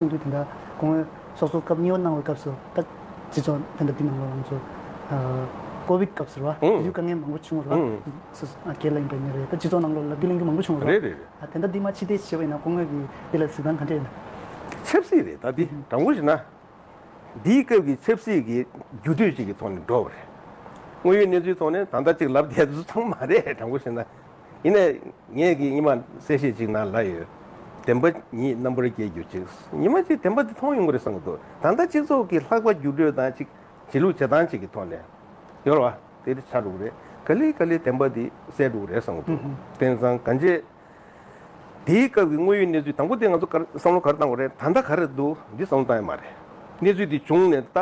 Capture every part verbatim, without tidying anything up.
གསུང་དུས་དེ་འདྲ་དགོངས་སོ་སོ་སྐབས་གཉིས་པ་གནང་བའི་སྐབས་སུ་ད་སྤྱི་ཚོགས་དེ་འདྲ་འདི་ནང་ལོགས་ང་ཚོ་ཀོ་བིད་སྐབས་སུ་རེད་བ། ཨང་། དེ་དུས་དཀའ་ངལ་མང་པོ་བྱུང་བ་རེད་བ། ཨང་། སོ་སོ་ཨ་སྒེར་ལ་ཡིན་པ་ཡིན་ནའི་རེད། ད་སྤྱི་ཚོགས་ནང་ལོགས་ལ་བདེ་ལེགས་ཀྱི་མང་པོ་བྱུང་བ་རེད། རེད་རེད་རེད། ཨ་དེ་འདྲ་འདི་མ་ཕྱི་བལྟས་བྱས་པ་ཡིན་ན་སྐུ་ངོ་གིས་འདི་ལ་གཟིགས་སྟངས་ག་འདྲ་ཡིན་ན། ཆབ་སྲིད་རེད། ད་འདི་དྲང་པོ་བྱས་ན། འདིའི་སྐབས་ཀྱི་ཆབ་སྲིད་ཀྱི་འགྱུར་འགྲོས་ཅིག་གི་ཐོག་ནས་འགྲོ་བ་རེད། དངོས་ཡོད་གནས་ཚུལ་ཐོག་ནས་ད་ལྟ་ཅིག་ལབ་བསྡད་དུས་ཚང་མ་རེད། དྲང་པོ་བཤད་ན། ཡིན་ནའི་ངས་ཀྱི་ཉི་མ་གསལ་བཤད་ཅིག་ནང་ལབ་ཡོད། བདེན་པ་ཉིད་རྣམ་པར་རྒྱལ་གྱུར་ཅིག་ཉི་མ་ཅིག་བདེན་པ་འདི་མཐོང་ཡོང་གི་རེད་བསམ་གྱི་འདུག་ད་ལྟ་སྤྱི་ཚོགས་ཀྱི་ལྷག་པ་འགྱུར་འགྲོས་དང་ཅིག་བྱེད་ལུགས་བྱེད་སྟངས་ཅིག་གི་ཐོག་ནས་ཡོད་རེད་བ། དེ་རེད་ཆགས་འགྲོ་གི་རེད། ག་ལེ་ག་ལེ་བདེན་པ་འདི་གསལ་འགྲོ་གི་རེད་བསམ་གྱི་འདུག་དེང་སང་གང་ཅི། དེའི་སྐབས་ཀྱི་དངོས་ཡོད་གནས་ཚུལ་དང་པོ་དེ་ང་ཚོ་ག་རེ་བསམ་བློ་ག་རེ་བཏང་དགོས་རེད། ད་ལྟ་ག་རེ་འདུག་འདི་བསམ་བློ་བཏང་ཡ་མ་རེད། གནས་ཚུལ་འདི་བྱུང་ནས་ད་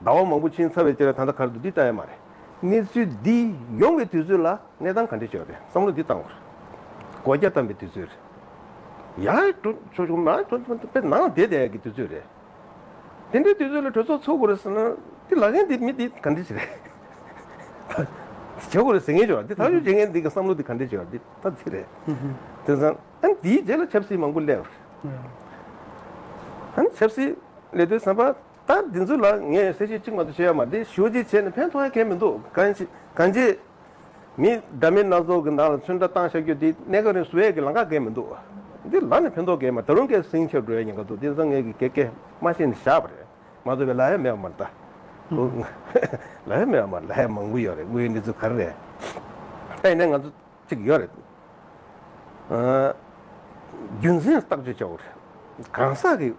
ཟླ་བ་མང་པོ་ཕྱིན་ཚར་བའི་རྗེས་ལ་ད་ལྟ་ག་རེ་འདུག་འདི་བལྟ་ཡ་མ་རེད། གནས་ཚུལ་འདི་ཡོང་བའི་དུས་ཚོད་ལ་གནས་སྟངས་ག་འདྲ་ཅིག་ཡོད་རེད་བསམ་བློ་འདི་བཏང་དགོས་རེད། སྒོ་རྒྱ་བསྡམས་པའི་དུས་ཚོད་རེད། ཡར་འགྲོ་ཆོག་ཆོག་མར་འགྲོ་ཆོག་དཔེ་ནང་བསྡད་བསྡད་ཡ་གི་དུས་ཚོད་རེད། དེ་འདྲའི་དུས་ཚོད་ལ་གྲོས་ཚོགས་ཚོགས་དགོས་རེད་ཟེར་ན། དེ་ལབ་མཁན་དེ་མི་དེ་ག་འདྲ་ཞིག་རེད། བྱེད་དགོས་རེད་ཟེར་མཁན་ཅིག་ཡོད་རེད། དེ་ཐག་གཅོད་བྱེད་མཁན་དེ་གི་བསམ་བློ་དེ་ག་འདྲ་ཞིག་ཡོད་རེད། དེ་ད་དེ་རེད། དེང་སང་ཨ་ནི་དེའི་རྗེས་ལ་ཆབ་སྲིད་མང་པོ་སླེབས་པ་རེད། ཨ་ནི་ཆབ་སྲིད་སླེབས་དུས་ཙམ་པ་ད་འདི་ཚོ་ལ་ངས་གསལ་བཤད་གཅིག་མ་གཏོགས་བྱེད་ཡ་མ་རེད། ཞུ་གཅིག་བྱས་ནས་ཕན་ཐོགས་ཡ་གང་ཡང་མི་འདུག་གང་ཅི་གང་ཅི། མི་འདྲ་མིན་སྣ་ཚོགས་ཀྱི་ནང་ལ་ཚོན་ཁྲ་བཏང་བཞག་རྒྱུ་འདི་གནས་སྐབས་རིང་བཟོ་ཡས་ཀྱི་ལམ་ཁ་གང་ཡང་མི་འདུག་འདི་ལ་ནི་ཕན་ཐོགས་གང་ཡང་མ། ད་རུང་གས་ཟིང་ཆ་འགྲོ་ཡ་ཉེན་ཁ་འདུག་དེང་སང་ངས་ཀྱི་སྐད་སྐད་མ་བཤད་ནས་བཞག་པ་རེད། མ་གཏོགས་པའི་ལབ་ཡ་མེད་པ་མ་རེད་ད། ལབ་ཡ་མེད་པ་མ་རེད། ལབ་ཡ་མང་པོ་ཡོད་རེད། དངོས་ཡོད་གནས་ཚུལ་ག་རེ་རེད། ད་ཡིན་ནའི་ང་ཚོ་གཅིག་ཡོད་རེད། ཨ། རྒྱུ་མཚན་བརྟག་དཔྱད་བྱ་དགོས་རེད། གང་ཟག་གི་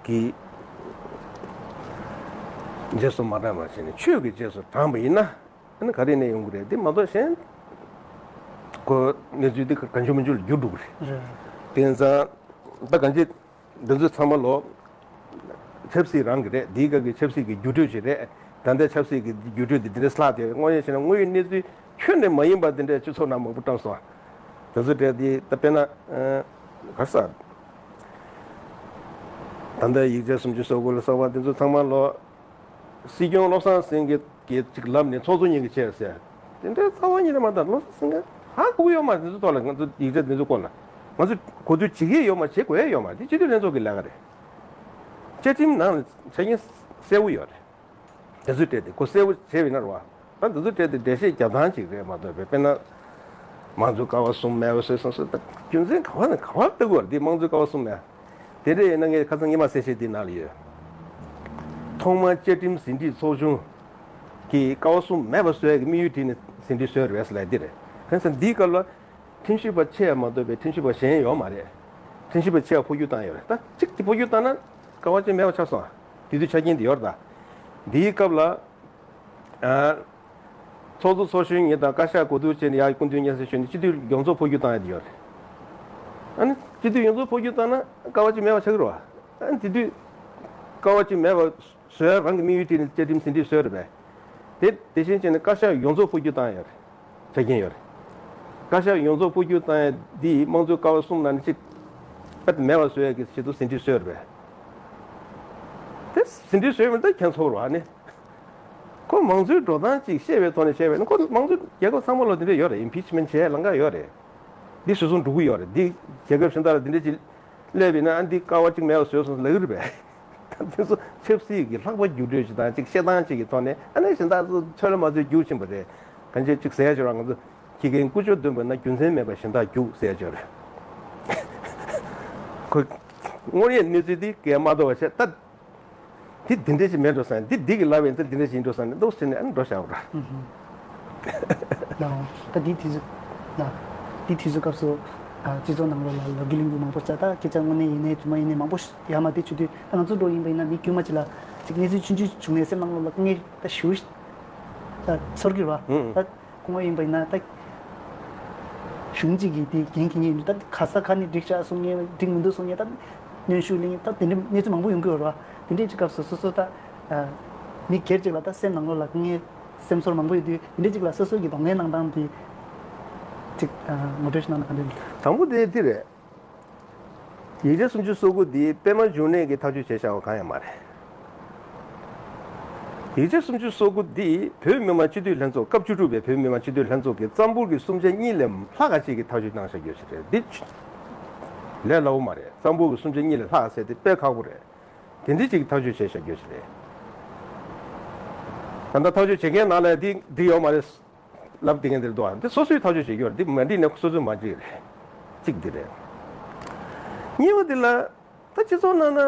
གི་རྗེས་སུ་མ་འབྲངས་པ་བྱས་ནས་ཆོས་ཀྱི་རྗེས་སུ་འབྲངས་པ་ཡིན་ན། ཨ་ནི་ག་རེ་ནས་ཡོང་གི་རེད། དེ་མ་གཏོགས་གཞན་ཁོ་གནས་ཚུལ་དེ་གང་བྱུང་མང་བྱུང་ལ་འགྱུར་འགྲོ་གི་རེད། རེད། དེ་ཡིན་ཙང་ད་གང་ཅི་འདི་ཚོ་ཚང་མ་ལོ་ཆབ་སྲིད་རང་གི་རེད། འདིའི་སྐབས་ཀྱི་ཆབ་སྲིད་ཀྱི་འགྱུར་འགྲོས་ཤིག་རེད། ད་ལྟའི་ཆབ་སྲིད་ཀྱི་འགྱུར་འགྲོས་དེ་འདི་འདྲ་ལྷག་དེ་དངོས་ཡོད་བྱས་ན་དངོས་ཡོད་གནས་ཚུལ་ཁྱོན་ནས་མ་ཡིན་པ་འདི་འདྲ་སྤྱི་ཚོགས་ནང་མང་པོ་བཀྲམ་སོང་། དེ་ཚོ་གྲས་འདི་ད་དཔེར་ན་ག་ས་ད་ལྟ་ཡིག་ཆ་སུམ་ཅུ་སོ་དགུ་ལ་སོགས་པ་འདི་ཚོ་ཚང་མ་ལོ། སྲིད་སྐྱོང་བློ་བཟང་སེང་གེ་གིས་ཅིག་ལབ་ནས་ཚོགས་གཙོ་གཉིས་ཀྱིས་བྱས་ཟེར། དེ་འདྲའི་རྩ་བ་ཉིད་ནས་མ་འདང་། བློ་བཟང་སེང་གེ་ཧ་གོ་གི་ཡོད་མ་རེད། འདི་ཚོ་ཐོག་ལ་ང་ཚོ་ཡིག་ཆ་འདི་ཚོ་སྐོར་ལ་ང་ཚོ་གོ་བསྡུར་བྱེད་ཀྱི་ཡོད་མ་རེད། བྱེད་དགོས་ཡ་ཡོད་མ་རེད། འདི་སྤྱི་འཐུས་ལྷན་ཚོགས་ཀྱི་ལས་ཀ་རེད། བཅའ་ཁྲིམས་ནང་ལ་ཆ་རྐྱེན་གསལ་བོ་ཡོད་རེད། དེ་ཚོའི་གྲས་དེ་ཁོ་གསལ་བོ་བྱས་པ་ཡིན་ན་རེད་བ། ད་འདི་ཚོའི་གྲས་དེ་འགྲེལ་བཤད་རྒྱག་སྟངས་ཅིག་རེད་མ་གཏོགས་པའི་དཔེར་ན། མང་གཙོའི་ཀ་བ་གསུམ་མེད་པ་བཟོས་སོང་ཟེར། ད་རྒྱུ་མཚན་ག་བ་ནས་ག་བ་ལྟ་དགོས་རེད། འདི་མང་གཙོའི་ཀ་བ་གསུམ་མེད། དེ་འདྲ་ཡིན་ན་ངས་ཁ་སང་སྔོན་མ་གསལ་བཤད་འདི་ནང་ལ་ཡོད། ཐོག་མར་བཅའ་ཁྲིམས་ཟིན་བྲིས་ཚོགས་ཆུང་གིས་ཀ་བ་གསུམ་མེད་པ་བཟོ་ཡ་གི་དམིགས་ཡུལ་བྲིས་ནས་ཟིན་བྲིས་བཟོས་རེད་ཟེར་ལབ་འདི་རེད། དེང་སང་འདིའི་སྐབས་ལ་ཁྲིམས་ཞིབ་པ་ཆེ་ཡ་མ་གཏོགས་པའི་ཁྲིམས་ཞིབ་པ་གཞན་ཡོད་མ་རེད། ཁྲིམས་ཞིབ་པ་ཆེ་ཡ་འཕོ་འགྱུར་བཏང་ཡོད་རེད། ད་གཅིག་དེ་འཕོ་འགྱུར་བཏང་ན་ཀ་བ་གཅིག་མེད་པ་ཆགས་སོང་། དེ་དུས་ཆ་རྐྱེན་དེ་ཡོད་རེད་ད། འདིའི་སྐབས་ལ། ཨ། ཚོགས་གཙོ་ཚོགས་གཞོན་གཉིས་དང་བཀའ་ཤག་གོ་བསྡུར་བྱས་ནས་ཡར་སྐུ་མདུན་སྙན་སེང་ཞུས་ནས་སྤྱི་འཐུས་ཡོངས་རྫོགས་འཕོ་འགྱུར་བཏང་ཡ་དེ་ཡོད་རེད། ཨ་ནི་སྤྱི་འཐུས་ཡོངས་རྫོགས་འཕོ་འགྱུར་བཏང་ན་ཀ་བ་གཅིག་མེད་པ་ཆགས་ཀྱི་རེད་བ། ཨ་ནི་དེ་དུས་ཀ་བ་གཅིག་མེད་པ་བཟོ་ཡ་རང་གི་དམིགས་ཡུལ་བྲིས་ནས་བཅའ་ཁྲིམས་ཟིན་བྲིས་བཟོས་རེད་པས། དེ་དེ་བཞིན་བྱས་ནས་བཀའ་ཤག་ཡོངས་རྫོགས་འཕོ་འགྱུར་བཏང་ཡ་རེད། ཆ་རྐྱེན་ཡོད་རེད། བཀའ་ཤག་ཡོངས་རྫོགས་འཕོ་འགྱུར་བཏང་ཡ་འདི་དམངས་གཙོའི་ཀ་བ་གསུམ་ནང་ནས་གཅིག་པད་མེད་པ་བཟོ་ཡ་གི་ཆེད་དུ་ཟིན་བྲིས་བཟོས་རེད་པས། དེ་ཟིན་བྲིས་བཟོས་མིན་ད་ཁྱེད་ཚོར་བ་ནི། ཁོ་མང་གཙོའི་འགྲོ་སྟངས་ཅིག་ཤེས་པའི་ཐོག་ནས་བཤད་པ་ཡིན་ན་ཁོ་མང་གཙོ་རྒྱལ་ཁབ་ཚང་མ་ལ་དེ་འདྲ་ཡོད་རེད། ཨིམ་པིཆ་མེན་བྱས་ལམ་ཁ་ཡོད་རེད། འདི་སོ་སོ་འགྲོ་གི་ཡོད་རེད། འདི་རྒྱལ་ཁབ་གཞན་དག་ལ་དེ་འདྲ་ཅིག་སླེབས་ཡིན་ན་ཨ་འདི་ཀ་བ་གཅིག་མེད་པ་བཟོས་སོང་ལབ་ཀྱི་རེད་པས། ད་དེ་ཚོ་ཆབ་སྲིད་ཀྱི་ལྷག་པ་འགྱུར་འགྲོས་ཅིག་དང་ཅིག་བཤད་སྟངས་ཅིག་གི་ཐོག་ནས་ཨ་ནི་གཞན་དག་ཚོ་ཚོད་ལ་མ་ཚོད་རྒྱུག་ཕྱིན་པ་རེད། གང་ཅི་ཅིག་ཟེར་ཡ་ཅིག་ར་ང་ཚོ་ཁྱི་རྒན་ཀུ་ཅོ་འདོན་པ་ན་རྒྱུ་མཚན་མེད་པ་གཞན་དག་རྒྱུག་ཟེར་ཡ་ཅིག་རེད། ཁོ་དངོས་ཡོད་གནས་ཚུལ་འདི་སྐད་མ་གཏོགས་པ་བྱས་ད། དེ་འདི་འདྲ་ཞིག་མེད་འགྲོ་ས་ཡིན། འདི་འདི་གི་ལབ་ཡིན་ཚེ་འདི་འདྲ་ཞིག་ཡིན་འགྲོ་ས་ནས་འདུག་ཟེར་ནས་ཨ་ནི་འགྲོ་བཞག་པ་ར། ལའོ། ད་འདི་དུས་ཚོད་ལ། འདི་དུས་ཚོད་སྐབས་སུ་ཨ་སྤྱི་ཚོགས་ནང་ལོགས་ལ་ལབ་རྒྱུ་གླེང་རྒྱུ་མང་པོ་བྱ། ད་སྐད་ཆ་དངོས་གནས་ཡིན་ནའི་རྫུན་མ་ཡིན་ནའི་མང་པོ་ཡར་མར་དེ་བྱེད་དུས་ད་ང་ཚོ་འགྲོ་ཡིན་པ་ཡིན་ན་མི་དཀྱུས་མ་ཅིག་ལ་ཅིག་གནས་ཚུལ་ཆུང་ཆུང་བྱུང་ནས་སེམས་ནང་ལོགས་ལ་དཀའ་ངལ་ད་ཞེ་པོ་ད་ཚོར་གྱི་རེད་བ། ད། ཁོང་ཡིན་པ་ཡིན་ན་ད་གཞུང་གཅིག་གིས་དེ་འགན་འཁྱེར་མཁན་ཡིན་དུས་ད་ག་ས་ག་ནས་འགྲིག་ཤག་གསུང་མཁན་འགྲིག་མི་འདུག་གསུང་མཁན་ད་གནོན་ཤུགས་གླེང་ད་དེ་འདྲའི་གནས་ཚུལ་མང་པོ་ཡོང་གི་ཡོད་རེད་བ། དེ་འདྲའི་ཅིག་སྐབས་སུ་སོ་སོ་ད་མི་སྒེར་ཅིག་ལ་ད་སེམས་ནང་ལོགས་ལ་དཀའ་ངལ་སེམས་ཚོར་མང་པོ་ཡོད་དུས་དེ་འདྲའི་ཅིག་ལ་སོ་སོ་གིས་གདོང་ལེན་གནང་སྟངས་དེ་ཅིག་ངོ་སྤྲོད་ཞིག་གནང་ན་ག་འདྲ་ཡིན། དང་པོ་དེ་འདི་རེད། ཡིག་ཆ་སུམ་ཅུ་སོ་དགུ་འདི་པད་མ་འབྱུང་གནས་ཀྱིས་ཐག་གཅོད་བྱས་བཞག་པ་གང་ཡང་མ་རེད། ཡིག་ཆ་སུམ་ཅུ་སོ་དགུ་འདི་བོད་མི་མང་སྤྱི་འཐུས་ལྷན་ཚོགས་སྐབས་བཅུ་དྲུག་པའི་བོད་མི་མང་སྤྱི་འཐུས་ལྷན་ཚོགས་ཀྱི་རྩ་འབོར་གྱི་གསུམ་ཆ་གཉིས་ལས་ལྷག་ག་ཅིག་གིས་ཐག་གཅོད་གནང་བཞག་རྒྱུ་ཞིག་རེད། འདི་ ལས་སླ་བོ་མ་རེད། གཙང་པོ་གི་སུམ་ཆ་གཉིས་ལས་ལྷག་ཟེར་དེ་དཔེ་ཁག་པོ་རེད། དེ་འདྲའི་ཅིག་ཐག་གཅོད་བྱས་བཞག་རྒྱུ་ཞིག་རེད། ད་ལྟ་ཐག་གཅོད་བྱེད་མཁན་ནང་ལ་འདི་འགྲིག་ཡོད་མ་རེད་ལབ་བསྡད་མཁན་དེ་འདུག་འདི་སོ་སོས་ཐག་གཅོད་བྱེད་རྒྱུ་རེད། འདི་མ་འགྲིག་ན་སོ་སོས་མ་འགྲིག་རེད། གཅིག་འདི་རེད། གཉིས་པ་འདི་ལ་ད་སྤྱི་ཚོགས་ནང་ན་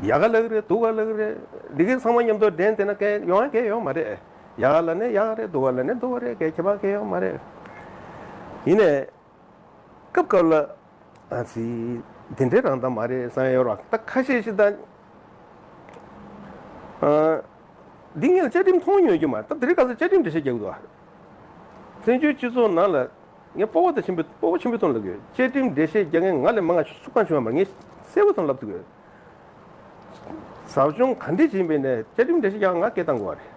ཡག་ག་ལབ་ཀྱི་རེད། སྡུག་ག་ལབ་ཀྱི་རེད། འདི་གའི་ཚང་མ་མཉམ་དུ་འགྲན་བསྡད་ན་གལ་ཡོང་ཡ་གལ་ཡོད་མ་རེད། ཡག་ག་ལབ་ནས་ཡག་ག་རེད། སྡུག་ག་ལབ་ནས་སྡུག་ག་རེད། གལ་ཁྱད་པར་གལ་ཡོད་མ་རེད། ཡིན་ནའི་སྐབས་སྐབས་ལ་ཨ་ཙི་དེ་འདྲའི་རང་ད་མ་རེད་བསམ་ཡ་ཡོད་རེད་བ། ད་ཁ་ཤས་ཤིག་ད་ཨ་འདི་ངས་བཅའ་ཁྲིམས་མཐོང་མྱོང་རྒྱུ་མ་རེད། ད་དེ་རིང་ཁ་སང་བཅའ་ཁྲིམས་འགྲེལ་བཤད་རྒྱག་གི་འདུག་བ། བཙན་བྱོལ་སྤྱི་ཚོགས་ནང་ལ་ངས་སྤོབས་པ་དང་ཆེན་པོ་སྤོབས་པ་ཆེན་པོའི་ཐོག་ལ་གི་བཅའ་ཁྲིམས་འགྲེལ་བཤད་རྒྱག་མཁན་ང་ལས་མང་ང་སུ་གང་བྱུང་བ་མ་རེད། ངས་གསལ་པོ་ཐོག་ལབ་ཐུབ་གི། ཟབ་སྦྱོང་ག་འདྲས་བྱས་པས་ནས་བཅའ་ཁྲིམས་འགྲེལ་བཤད་རྒྱག་ང་སྐད་བཏང་དགོས་བ་རེད།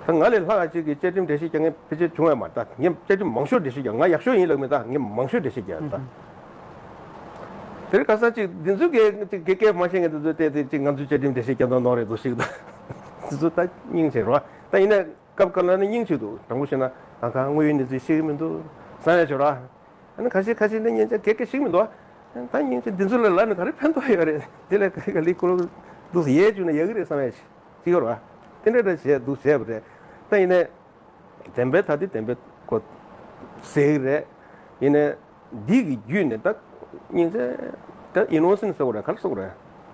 ད་ང་ལས་ལྷག་ཅིག་གིས་བཅའ་ཁྲིམས་འགྲེལ་བཤད་རྒྱག་མཁན་ཕལ་ཆེར་བྱུང་ཡོད་མ་རེད། ད་ངས་བཅའ་ཁྲིམས་མང་ཤོས་འགྲེལ་བཤད་རྒྱག་ང་ཡག་ཤོས་ཡིན་ལབ་མིན། ད་ངས་མང་ཤོས་འགྲེལ་བཤད་རྒྱག་ད། དེར་ཁ་སང་ཅིག་འདི་ཚོ་གས་ཅིག་གེ་གེ་མ་ཤེས་མཁན་དེ་ཚོ་བལྟས་ཏེ་ཅིག་ང་ཚོས་བཅའ་ཁྲིམས་འགྲེལ་བཤད་རྒྱག་མདོག་མདོག་རེད་འདུག་ཞིག་ད། འདི་ཚོ་ད་སྙིང་རྗེ་རེད་བ། ད་ཡིན་ན། སྐབས་འགའ་ལ་ནི་སྙིང་རྗེ་འདུག་དྲང་པོ་བཤད་ན་ད་ག་དངོས་ཡོད་གནས་ཚུལ་ཤེས་ཀྱི་མི་འདུག་བསམ་ཡ་ཆོག་ར། ཨ་ནི་ཁ་ཤས་ཁ་ཤས་ནི་སྙིང་རྗེ་གེ་གེ་ཤེས་ཀྱི་མི་འདུག་ད་སྙིང་རྗེ་འདི་ཚོ་ལ་ལབ་ནས་ག་རེ་ཕན་ཐོགས་ཡོད་རེད། དེ་ལས་ག་ག་ལི་ཁོ་རང་འདུག་ཡས་བཅུག་ན་ཡག་གི་རེད་བསམ་ཡ་ཞིག་ཡོད་ར། དེ་འདྲ་འདྲ་བྱས་འདུག་བྱས་པ་རེད། ད་ཡིན་ནའི་བདེན་པའི་ད་དེ་བདེན་པའི་ཁོ་ཟེར་གི་རེད། ཡིན་ནའི། འདི་གི་བརྒྱུད་ནས་ད་སྙིང་རྗེ་ད་ཨིན་ནོ་སེན་ཟེར་བ་རེད། ག་རེ་ཟེར་བ་རེད།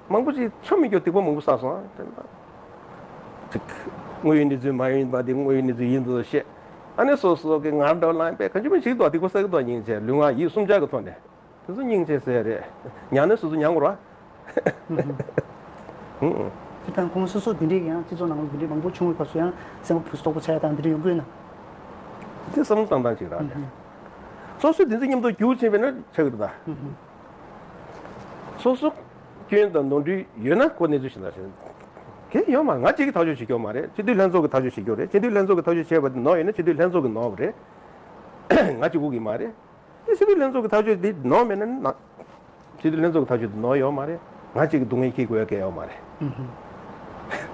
མང་པོ་ཅིག་ཆོ་མི་སྐྱོ་སྡིག་པ་མང་པོ་བསགས་སོང་། དེ་ད་ཅིག་དངོས་ཡོད་གནས་ཚུལ་མ་ཡིན་པ་འདི་དངོས་ཡོད་གནས་ཚུལ་ཡིན་དུ་བཤད། ཨ་ནི་སོ་སོ་གི་ངར་འདྲ་ལངས་པས་ག་ཅི་མི་ཞིག་ཏུ་སྡིག་པ་བསགས་ཀྱི་འདུག་སྙིང་རྗེ་ལུས་ངག་ཡིད་གསུམ་ཆར་གྱི་ཐོག་ནས་དེ་ཚོ་སྙིང་རྗེ་ཟེར་རེད། ཉར་ནས་སོ་སོ་མྱང་དགོས་ར། ཧུམ་ཧུམ། སྤྱིར་བཏང་ཁོང་སོ་སོ་འདི་འདྲའི་ཡང་སྤྱི་ཚོགས་ནང་ལ་འདི་འདྲའི་མང་པོ་བྱུང་བའི་སྐབས་སུ་ཡང་སེམས་པ་ཕུ་སུ་དོག་པོ་ཆགས་ཡ་དང་འདི་འདྲ་ཡོང་གི་ཡོད་ན། དེ་བསམ་བློ་བཏང་སྟངས་ཅིག་རང་རེད། ཧུམ་ཧུམ། སོ་སོས་འདི་ཚོ་མཉམ་དུ་རྒྱུག་ཕྱིན་པས་ན་ཆགས་ཀྱི་རེད་ད། ཧུམ་ཧུམ། སོ་སོ་སྐྱོན་དང་ནོར་འཁྲུལ་ཡོད་ན་ཁོ་གནས་ཚུལ་ཞིག་ལ་ཞེན། གལ་ཡོད་མ་རེད། ང་གཅིག་གིས་ཐག་གཅོད་བྱེད་ཀྱི་ཡོད་མ་རེད། སྤྱི་འཐུས་ལྷན་ཚོགས་ཀྱིས་ཐག་གཅོད་བྱེད་ཀྱི་ཡོད་རེད། སྤྱི་འཐུས་ལྷན་ཚོགས་ཀྱིས་ཐག་གཅོད་བྱས་པ་དེ་ནོར་ཡོད་ན་སྤྱི་འཐུས་ལྷན་ཚོགས་ཀྱིས་ནོར་བ་རེད། ང་གཅིག་པོ་གིས་མ་རེད། དེ་སྤྱི་འཐུས་ལྷན་ཚོགས་ཀྱི་ཐག་གཅོད་འདི་ནོར་མེད་ན་ན། སྤྱི་འཐུས་ལྷན་ཚོགས་ཀྱི་ཐག་གཅོད་འདི་ནོར་ཡོད་མ་རེད། ང་གཅིག་གིས་སྡུག་བསྔལ་འཁྱེར་དགོས་ཡ་གལ་ཡོད་མ་རེད། ཨུ་ཧུ།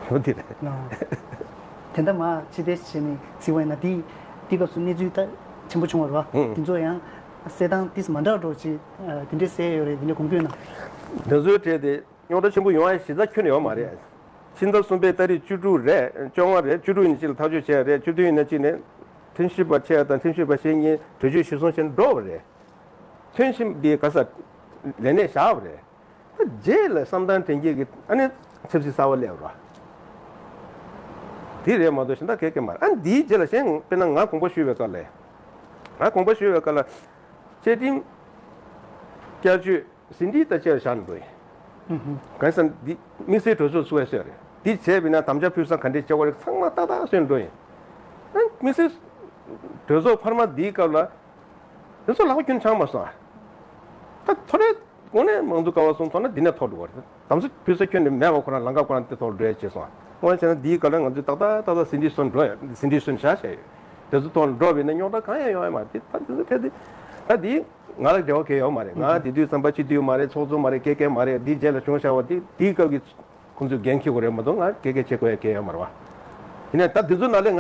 འོ་དེ་རེད། ཨ། དེ་འདྲ་མ་ཕྱི་བལྟས་བྱས་ནས་གཟིགས་པ་ཡིན་ན་དེ་དེ་སྐབས་སུ་གནས་ཚུལ་ད་ཆེན་པོ་བྱུང་བ་རེད་བ། ཨུ། དེ་ཚོ་ཡང་གསལ་སྟངས་ཏིས་མ་འདྲ་བ་འགྲོ་ཅིག་དེ་འདྲས་གསལ་ཡོད་རེད། དེ་འདྲས་གོ་གི་ཡོད་ན། དེ་ཚོའི་གྲས་དེ་རྙོག་དྲ་ཆེན་པོ་ཡོང་ཡ་གཞི་རྩ་ཁྱོན་ནས་ཡོད་མ་རེད། ཕྱི་ཟླ་གསུམ་པའི་ཏ་རིག་བཅུ་དྲུག་རེད། བཅོ་ལྔ་རེད། བཅུ་དྲུག་ཉིན་གཅིག་ལ་ཐག་གཅོད་བྱས་རེད། བཅུ་བདུན་ཉིན་གཅིག་ནས་ཁྲིམས་ཞིབ་པ་ཆེ་བ་དང་ཁྲིམས་ཞིབ་པ་གཞན་གཉིས་གྲོས་ཆོད་གཞིར་བཟུང་བྱས་ནས་འགྲོ་བ་རེད། ཐོན་ཞིབ་འདི་ག་ས་ལས་གནས་བཞག་པ་རེད། ད་རྗེས་ལ་བསམ་གཏན་དྲན་རྒྱས་ཀྱི་ཨ་ནི་ཆབ་སྲིད་གསར་པ་སླེབས་ར། དེ་རེད་མ་གཏོགས་གཞན་དག་གས་གས་མ་རེད། ཨ་ནི་འདིའི་རྗེས་ལ་གཞན་དཔེར་ན་ང་དགོངས་པ་ཞུས་པའི་སྐབས་ལ། ང་དགོངས་པ་ཞུས་པའི་སྐབས་ལ། བཅའ་ཁྲིམས། བསྐྱར་བཅོས། ཟིན་བྲིས་ལྟ་ཅེས་བཞག་ནས་འགྲོ་ཡིན། ཧུམ་ཧུམ། གང་ཡིན་ཟེར་ན་འདི་དམིགས་བསལ་གྲོས་ཚོགས་ཚུགས་པའི་སྲོལ་རེད། འདི་བྱས་པས་ན་དམ་བཅའ་ཕུལ་ས་ག་འདྲས་བྱེད་དགོས་རེད་ཚང་མ་ཏག་ཏག་བཟོས་ནས་འགྲོ་ཡིན། ཨ་དམིགས་བསལ་གྲོས་ཚོགས་འཕར་མ་འདིའི་སྐབས་ལ་དེ་ཚོ་ལག་པ་རྒྱུན་ཆགས་མ་སོང་ཨ། ད་ཐོ་རེ་དངོས་གནས་མང་གཙོ་ཀ་བ་གསུམ་ཐོག་ན་འདི་ནས་ཐོག་འགྲོ་བ་རེད། དམ་བཅའ་ཕུལ་ས་ཁྱོན་ནས་མེད་པ་ཁོ་རང་ལམ་ཁ་ཁོ་རང་དེ་ཐོག་འགྲོ་ཡ་བྱས་སོང་ཨ། དངོས་གནས་བྱས་ན་འདིའི་སྐབས་ལ་ང་ཚོས་ཏག་ཏག་ཏག་ཏག་ཟིན་བྲིས་སོན་འགྲོ་ཡ་ཟིན་བྲིས་སོན་བཞག་བྱས་ཡོད། དེ་ཚོ་ཐོག་ལ་འགྲོ་བས་ན་རྙོག་དྲ་གང་ཡང་ཡོང་ཡ་མ་རེད། ད་དེ་ཚོ་གལ་ཏེ་ད་འདི། ང་ལ་འབྲེལ་བ་གང་ཡང་ཡོད་མ་རེད། ང་དེ་དུས་བསམ་པ་སྤྱི་འཐུས་མ་རེད། ཚོགས་གཙོ་མ་རེད། སྐད་སྐད་མ་རེད། འདིའི་རྗེས་ལ་བྱུང་བཞག་པ་དེ་དེའི་སྐབས་ཀྱི་ཁོང་ཚོས་འགན་འཁྱེར་དགོས་རེད་མ་གཏོགས་ང་སྐད་སྐད་བྱེད་དགོས་ཡ་གང་ཡང་ཡོད་མ་རེད་བ། ཡིན་ནའི་ད་དེ་ཚོའི་ནང་ལས་ང་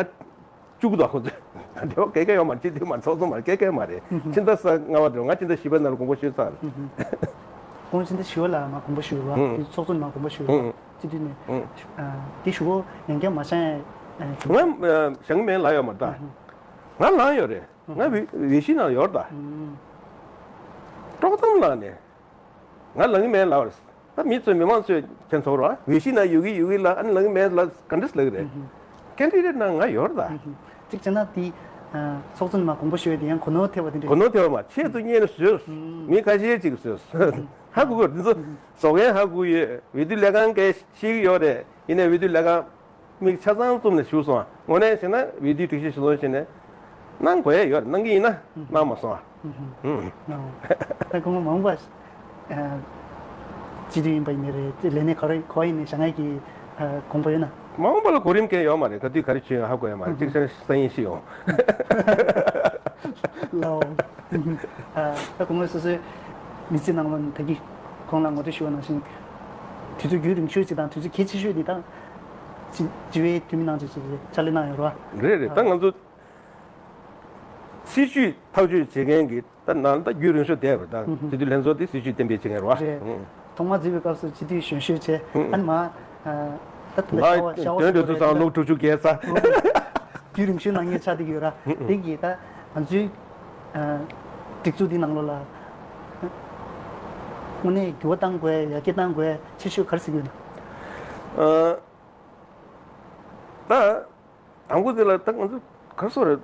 བཅུག་གི་འདུག་ཁོང་ཚོས་ང་འབྲེལ་བ་གང་ཡང་ཡོད་མ་རེད། སྤྱི་འཐུས་མ་རེད། ཚོགས་གཙོ་མ་རེད། སྐད་སྐད་མ་རེད། ཕྱི་ཟླ་ས་ལྔ་པ་དེར་ང་ཕྱི་ཟླ་བཞི་པའི་ནང་ལ་དགོངས་པ་ཞུས་ཚར་རེད། ཁོང་ཕྱི་ཟླ་བཞི་པ་ལ་མ་དགོངས་པ་ཞུས་རེད་བ། དེ་ཚོགས་གཙོ་ནས་མ་དགོངས་པ་ཞུས་རེད་བ། སྤྱི་འཐུས་ནས། དེ་ཞུ་གོ་ཡང་བསྐྱར་མ་བཞག་ཡ། ང་བཞག་གི་མེད་ལབ་ཡོད་མ་རེད་ད། ང་ལངས་ཡོད་རེད། ང་འོས་འོས་གཞི་ནང་ཡོད་རེད་ད། དཀྲོག་གཏམ་ལངས་ནས། ང་ལངས་ཀྱི་མེད་ལབ་རེད། ད་མི་ཚོས་མི་མང་ཚོས་ཁྱེད་ཚོར་བ་འོས་གཞི་ནང་ཡོད་ཀྱི་ཡོད་ཀྱི་ལ་ཨ་ནི་ལངས་ཀྱི་མེད་ལ་ག་འདྲས་ལབ་ཀྱི་རེད། ཀན་ཌི་ཌེ་ཊི་ནང་ང་ཡོད་རེད་ད། གཅིག་བྱས་ན་དེ། ཚོགས་གཙོ་ནས་མ་དགོངས་པ་ཞུ་བའི་དེ་ཡང་གོ་ནོར་ཐེབས་པ་དེ་འདྲ། གོ་ནོར་ཐེབས་པ་མ་ཆེད་དུ་གཉེར་ནས་བཟོས། མི་ཁ་ཤས་ཅིག་བཟོས། ཧ་གོ་གི་འདི་ཚོ་བཟོ་མཁན་ཧ་གོ་ཡོད། འོས་བསྡུ་ལས་ཁང་གིས་ཤེས་ཀྱི་ཡོད་རེད། ཡིན་ནའི་འོས་བསྡུ་ལས་ཁང་མིག་ཆ་ཚང་བཙུམ་ནས་བཞུགས་སོང་། དངོས་གནས་བྱས་ན་འོས་བསྡུའི་སྒྲིག་གཞི་གཞིར་བཟུང་བྱས་ནས་གནང་དགོས་ཡ་ཡོད་རེད། གནང་གི་ཡིན་ན་གནང་མ་སོང་ཨ། ད་སྐུ་ངོ་མ་འོངས་པ་སྤྱི་འཐུས་ཡིན་པ་ཡིན་ནའི་རེད། ལས་གནས་ག་རེ་ག་པར་ཡིན་ནའི་བཞག་ཡ་གི་དགོངས་པ་ཡོད་ན། མ་འོངས་པ་ལ་གོ་རིམ་གང་ཡང་ཡོད་མ་རེད། ག་དུས་ག་རེ་བྱེད་ཡོང་ཧ་གོ་ཡ་མ་རེད། གཅིག་བྱས་ན་སང་ཉིན་ཤི་ཡོང་། ལའོ། ད་སྐུ་ངོ་སོ་སོའི་མི་ཚེ་ནང་ལ་ད་གིན་གོང་ལ་ངོ་སྤྲོད་ཞུས་པ་ནང་བཞིན་དུས་ཚོད་རྒྱུན་རིང་ཤོས་ཅིག་དང་དུས་ཚོད་གལ་ཆེ་ཤོས་འདི་དང་སྤྱི་སྤྱི་པའི་འཐུས་མི་རྣམས་ཀྱིས་ཕྱག་ལས་གནང་ཡོད་རེད་བ། རེད་རེད། ད་ང་ཚོ། སྲིད་བྱུས་ཐག་གཅོད་བྱེད་མཁན་གྱི་ད་ནང་ད་རྒྱུན་རིང་ཤོས་བསྡད་པ་ད་སྤྱི་འཐུས་ལྷན་ཚོགས་དེ་སྲིད་བྱུས་གཏན་འབེབས་བྱེད་མཁན་རེད་བ། རེད། ཐོག་མ་འཛུལ་བའི་སྐབས་སུ་སྤྱི་འཐུས་གཞོན་ཤོས་བྱས་ཨ་ནི་མ་ད་ད་ལྟ་ཤ་བ་ཤ་བ་དོན་འགྲོ་དུས་ཙང་ལོ་དྲུག་ཅུ་བརྒལ་ཚར། རྒྱུན་རིང་ཤོས་ནང་ངས་ཆགས་བསྡད་ཀྱི་ཡོད་ར། དེ་གིས་ད་ང་ཚོའི་སྒྲིག་འཛུགས་འདི་ནང་ལོགས་ལ་དངོས་གནས་འགྱུར་བ་གཏང་དགོས་ཡར་རྒྱས་གཏང་དགོས་ཆེ་ཤོས་ག་རེ་ཟེར་གྱི་ཡོད་ན། ད། དང་པོ་དེ་ལ་ད་ང་ཚོ་ག་རེ་ཟེར་རེད།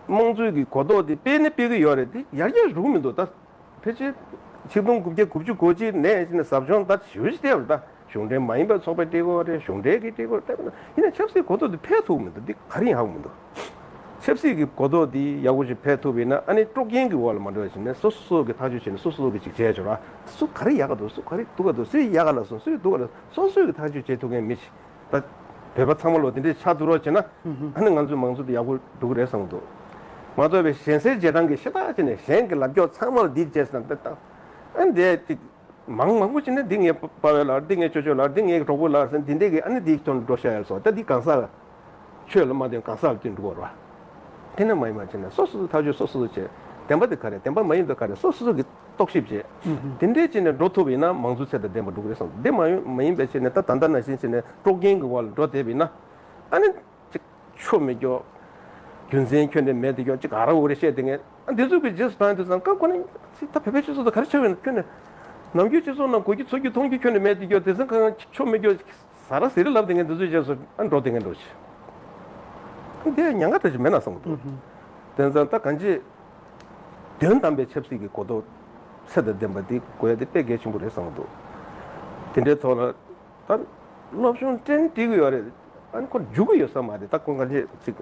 དམངས་གཙོའི་གི་གོ་རྟོགས་དེ་སྤེལ་ནི་སྤེལ་གི་ཡོད་རེད་དེ་ཡར་རྒྱས་འགྲོ་གི་མི་འདུག་ད་ཕལ་ཆེར་ཆིག་སྟོང་དགུ་བརྒྱ་དགུ་བཅུ་གོ་གཅིག་ནས་ཕྱིན་ནས་ཟབ་སྦྱོང་ད་ཞེ་པོ་ཅིག་བལྟས་པ་རེད། ད་གཞུང་འབྲེལ་མ་ཡིན་པའི་ཚོགས་པས་སྤྲད་དགོས་རེད། གཞུང་འབྲེལ་གྱིས་སྤྲད་དགོས་རེད། བལྟས་པ་ན་ཡིན་ན་ཆབ་སྲིད་གོ་རྟོགས་དེ་འཕེལ་ཐུབ་མི་འདུག་འདི་ག་རེ་ཡིན་ཧ་གོ་མི་འདུག་ཆབ་སྲིད་ཀྱི་གོ་རྟོགས་འདི་ཡག་པོ་ཞིག་འཕེལ་ཐུབ་ཡིན་ན་ཨ་ནི་དཀྲོག་རྐྱེན་གྱི་འོག་ལ་མ་འགྲོ་བ་ཞིག་ནས་སོ་སོ་སོ་གི་ཐག་གཅོད་བྱས་ནས་སོ་སོ་སོ་གི་ཅིག་བྱས་ཆོག་ར། སུ་ག་རེ་ཡག་ག་འདུག་སུ་ག་རེ་སྡུག་ག་འདུག་སུས་ཡག་ག་ལབ་སོང་སུས་སྡུག་ག་ལབ་སོང་སོ་སོས་གི་ཐག་གཅོད་བྱེད་ཐུབ་མཁན་མི་ཞིག་ད་བོད་པ་ཚང་མ་ལོ་དེ་འདྲས་ཆགས་འདུག་རོགས་བྱས་ན་ཨ་ནི་ང་ཚོའི་མང་གཙོ་དེ་ཡག་པོ་འགྲོ་གི་རེད་བསམ་གི་འདུག་མ་གཏོགས་པའི་གཞན་སེལ་རྗེས་འབྲང་གི་ཤ་སྟག་བྱས་ནས་གཞན་གྱི་ལབ་སྐྱོག་ཚང་མ་ལ་འདི་བྱས་ཟེར་ན་ད་ད་ཨ་ནི་དེ་ཅིག་མང་མང་པོ་ཅིག་ནི་འདི་ངའི་པ་ཕ་བའི་ལགས་འདི་ངའི་ཅོ་ཅོའི་ལགས་འདི་ངའི་གྲོགས་པོའི་ལགས་ཟེར་འདི་འདྲས་ཀྱི་ཨ་ནི་འདིའི་དོན་འགྲོ་ཤག་ཡ་སོགས་ད་འདི་གང་ཟག་ཆོས་ལ་མ་བརྟེན་གང་ཟག་ལ་བརྟེན་འགྲོ་བ་རེད་བ། དེ་ནས་མ་ཡིན་པ་བྱས་ནས་སོ་སོ་སོ་ཐག་གཅོད་སོ་སོ་སོ་བྱས་བདེན་པ་དེ་ག་རེད་བདེན་པ་མ་ཡིན་པ་ག་རེད་སོ་སོ་སོ་གི་རྟོག་ཞིབ་བྱས་དེ་འདྲས་བྱས་ནས་འགྲོ་ཐུབ་པ་ཡིན་ན་མང་གཙོ་ཚད་དང་ལྡན་པ་འགྲོ་གི་རེད་བསམ་འདི་མ་ཡིན་མ་ཡིན་པ་བྱས་ནས་ད་ད་ལྟ་ནང་བཞིན་བྱས་ནས་དཀྲོག་རྐྱེན་གྱི་འོག་ལ་འགྲོ་བསྡད་པ་ཡིན་ན་ཨ་ནི་ཅིག་ཆོ་མི་སྐྱོ། རྒྱུ་མཚན་ཁྱོན་ནས་མེད་དེ་སྐྱོ་ཅིག་ཨ་ར་འོ་རེ་བཤད་དེ་ངས་ཨ་འདི་ཚོ་གི་རྗེས་སུ་བཏང་དུས་ཙང་ཀ་ཁོ་ནས་ཅིག་ད་བོད་པའི་སྤྱི་ཚོགས་དང་ག་རེ་ཆགས་ཡོད་ན་ཁྱོན་ནས་ནམ་རྒྱུན་སྤྱི་ཚོགས་ནང་གོ་རྒྱུ་ཚོར་རྒྱུ་མཐོང་རྒྱུ་ཁྱོན་ནས་མེད་དེ་སྐྱོ་དེ་ཚང་གང་ཆོ་མི་སྐྱོ་ཟ་ར་ཟེར་ལབ་དེ་ངས་འདི་ཚོའི་རྗེས་སུ་ཨ་འགྲོ་དེ་ངས་འགྲོ་ཆེ་ཨ་འདི་ཉང་ཁ་འདྲ་ཞིག་མེད་ན་བསམ་གི་འདུག་དེ་ཙང་ད་གང་ཅི་དོན་དམ་པའི་ཆབ་སྲིད་ཀྱི་གོ་རྟོགས་ཚད་དང་ལྡན་པ་འདི་དགོས་ཡ་དེ་དཔེ་གལ་ཆེན་པོ་རེད་བསམ་གི་འདུག་དེ་འདྲའི་ཐོག་ལ། ད་སློབ་སྦྱོང་སྤྲད་འགྲིག་གི་ཡོད་རེད། ཨ་ནི་ཁོ་འཇུག་གི་ཡོད་ས་མ་རེད། ད་ཁོ་ག་ཚོད་ཅིག་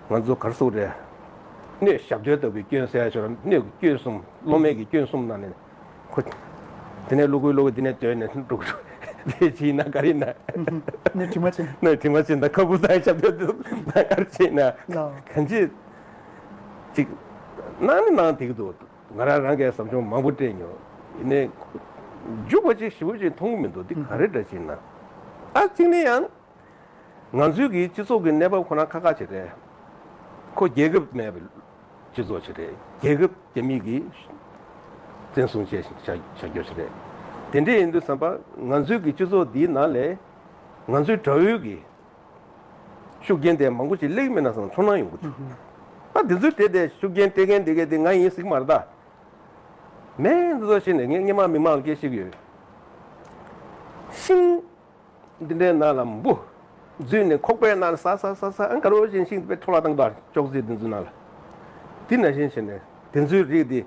ང་ཚོ་ག་རེ་ཟེར་དགོས་རེད། སྣོད་ཞབས་རྡོལ་ལྟ་བུའི་སྐྱོན་ཟེར་ཡ་ཞིག་རེད། སྣོད་ཀྱི་སྐྱོན་གསུམ་སློབ་མའི་གི་སྐྱོན་གསུམ་ནང་ནས་ཁོ་དེ་ནས་ཀླུ་མཁར་ཀླུ་མཁར་དེ་ནས་སྡོད་ནས་འགྲོ་གི་འདུག་དེ་བྱས་ན་ག་རེ་ཡིན་ན། ནས་དྲི་མ་ཆེ། ནས་དྲི་མ་ཆེ་ད་ཁ་བུ་ད་ཞབས་རྡོལ་དུ་ན་ག་རེ་བྱས་ན་ལགས། གང་ཅི་ཅིག་གནང་ནི་གནང་བསྡད་ཀྱི་འདུག་ང་རང་རང་གིས་ཟབ་སྦྱོང་མང་པོ་སྤྲད་མྱོང་། ཡིན་ནའི་འཇུག་པ་ཅིག་ཞེ་པོ་ཅིག་མཐོང་གི་མི་འདུག་འདི་ག་རེ་འདྲ་ཅིག་ན། ཨ་གཅིག་ནས་ཡང་ང་ཚོའི་གི་སྤྱི་ཚོགས་ཀྱི་གནས་བབ་ཁོ་ན་ཁག་ཁག་ཅིག་རེད། ཁོ་རྒྱལ་ཁབ་མེད་པའི་སྤྱི་ཚོགས་ཅིག་རེད། རྒྱལ་ཁབ་རྒྱ་མི་གིས་བཙན་བཟུང་བྱས་བཞག་བཞག་རྒྱུ་ཅིག་རེད། དེ་འདྲ་ཡིན་དུས་ཙམ་པ་ང་ཚོའི་གི་སྤྱི་ཚོགས་འདིའི་ནང་ལས་ང་ཚོའི་དགྲ་བོའི་གི་ཤུགས་རྐྱེན་དེ་མང་པོ་ཅིག་སླེབས་མེད་ན་བསམ་ཚོར་སྣང་ཡོང་གི་འདུག་ཨ་འདི་ཚོའི་གྲས་དེ་ཤུགས་རྐྱེན་སྤྲད་མཁན་དེ་གས་དེ་ང་ཡིན་ཟེར་གི་མ་རེད་ད། མེད་འདི་ཚོ་ཤེས་ནས་ངས་སྔོན་མ་མི་མང་ལ་སྐད་ཆ་བཤད་ཀྱི་ཡོད། ཤིང་འདི་འདྲའི་ནང་ལ་འབུ་འཛུལ་ནས་ཁོག་པའི་ནང་ལ་ཟ་ཟ་ཟ་ཟ་ཨ་དཀར་པོ་ཅན་ཤིང་དེ་དཔེ་འཕྲོ་བརླག་བཏང་གི་འདུག་ཅོག་ཙེ་འདི་ཚོའི་ནང་ལ། འདི་ནང་བཞིན་བྱས་ནས་དེ་ཚོའི་རིགས་འདི།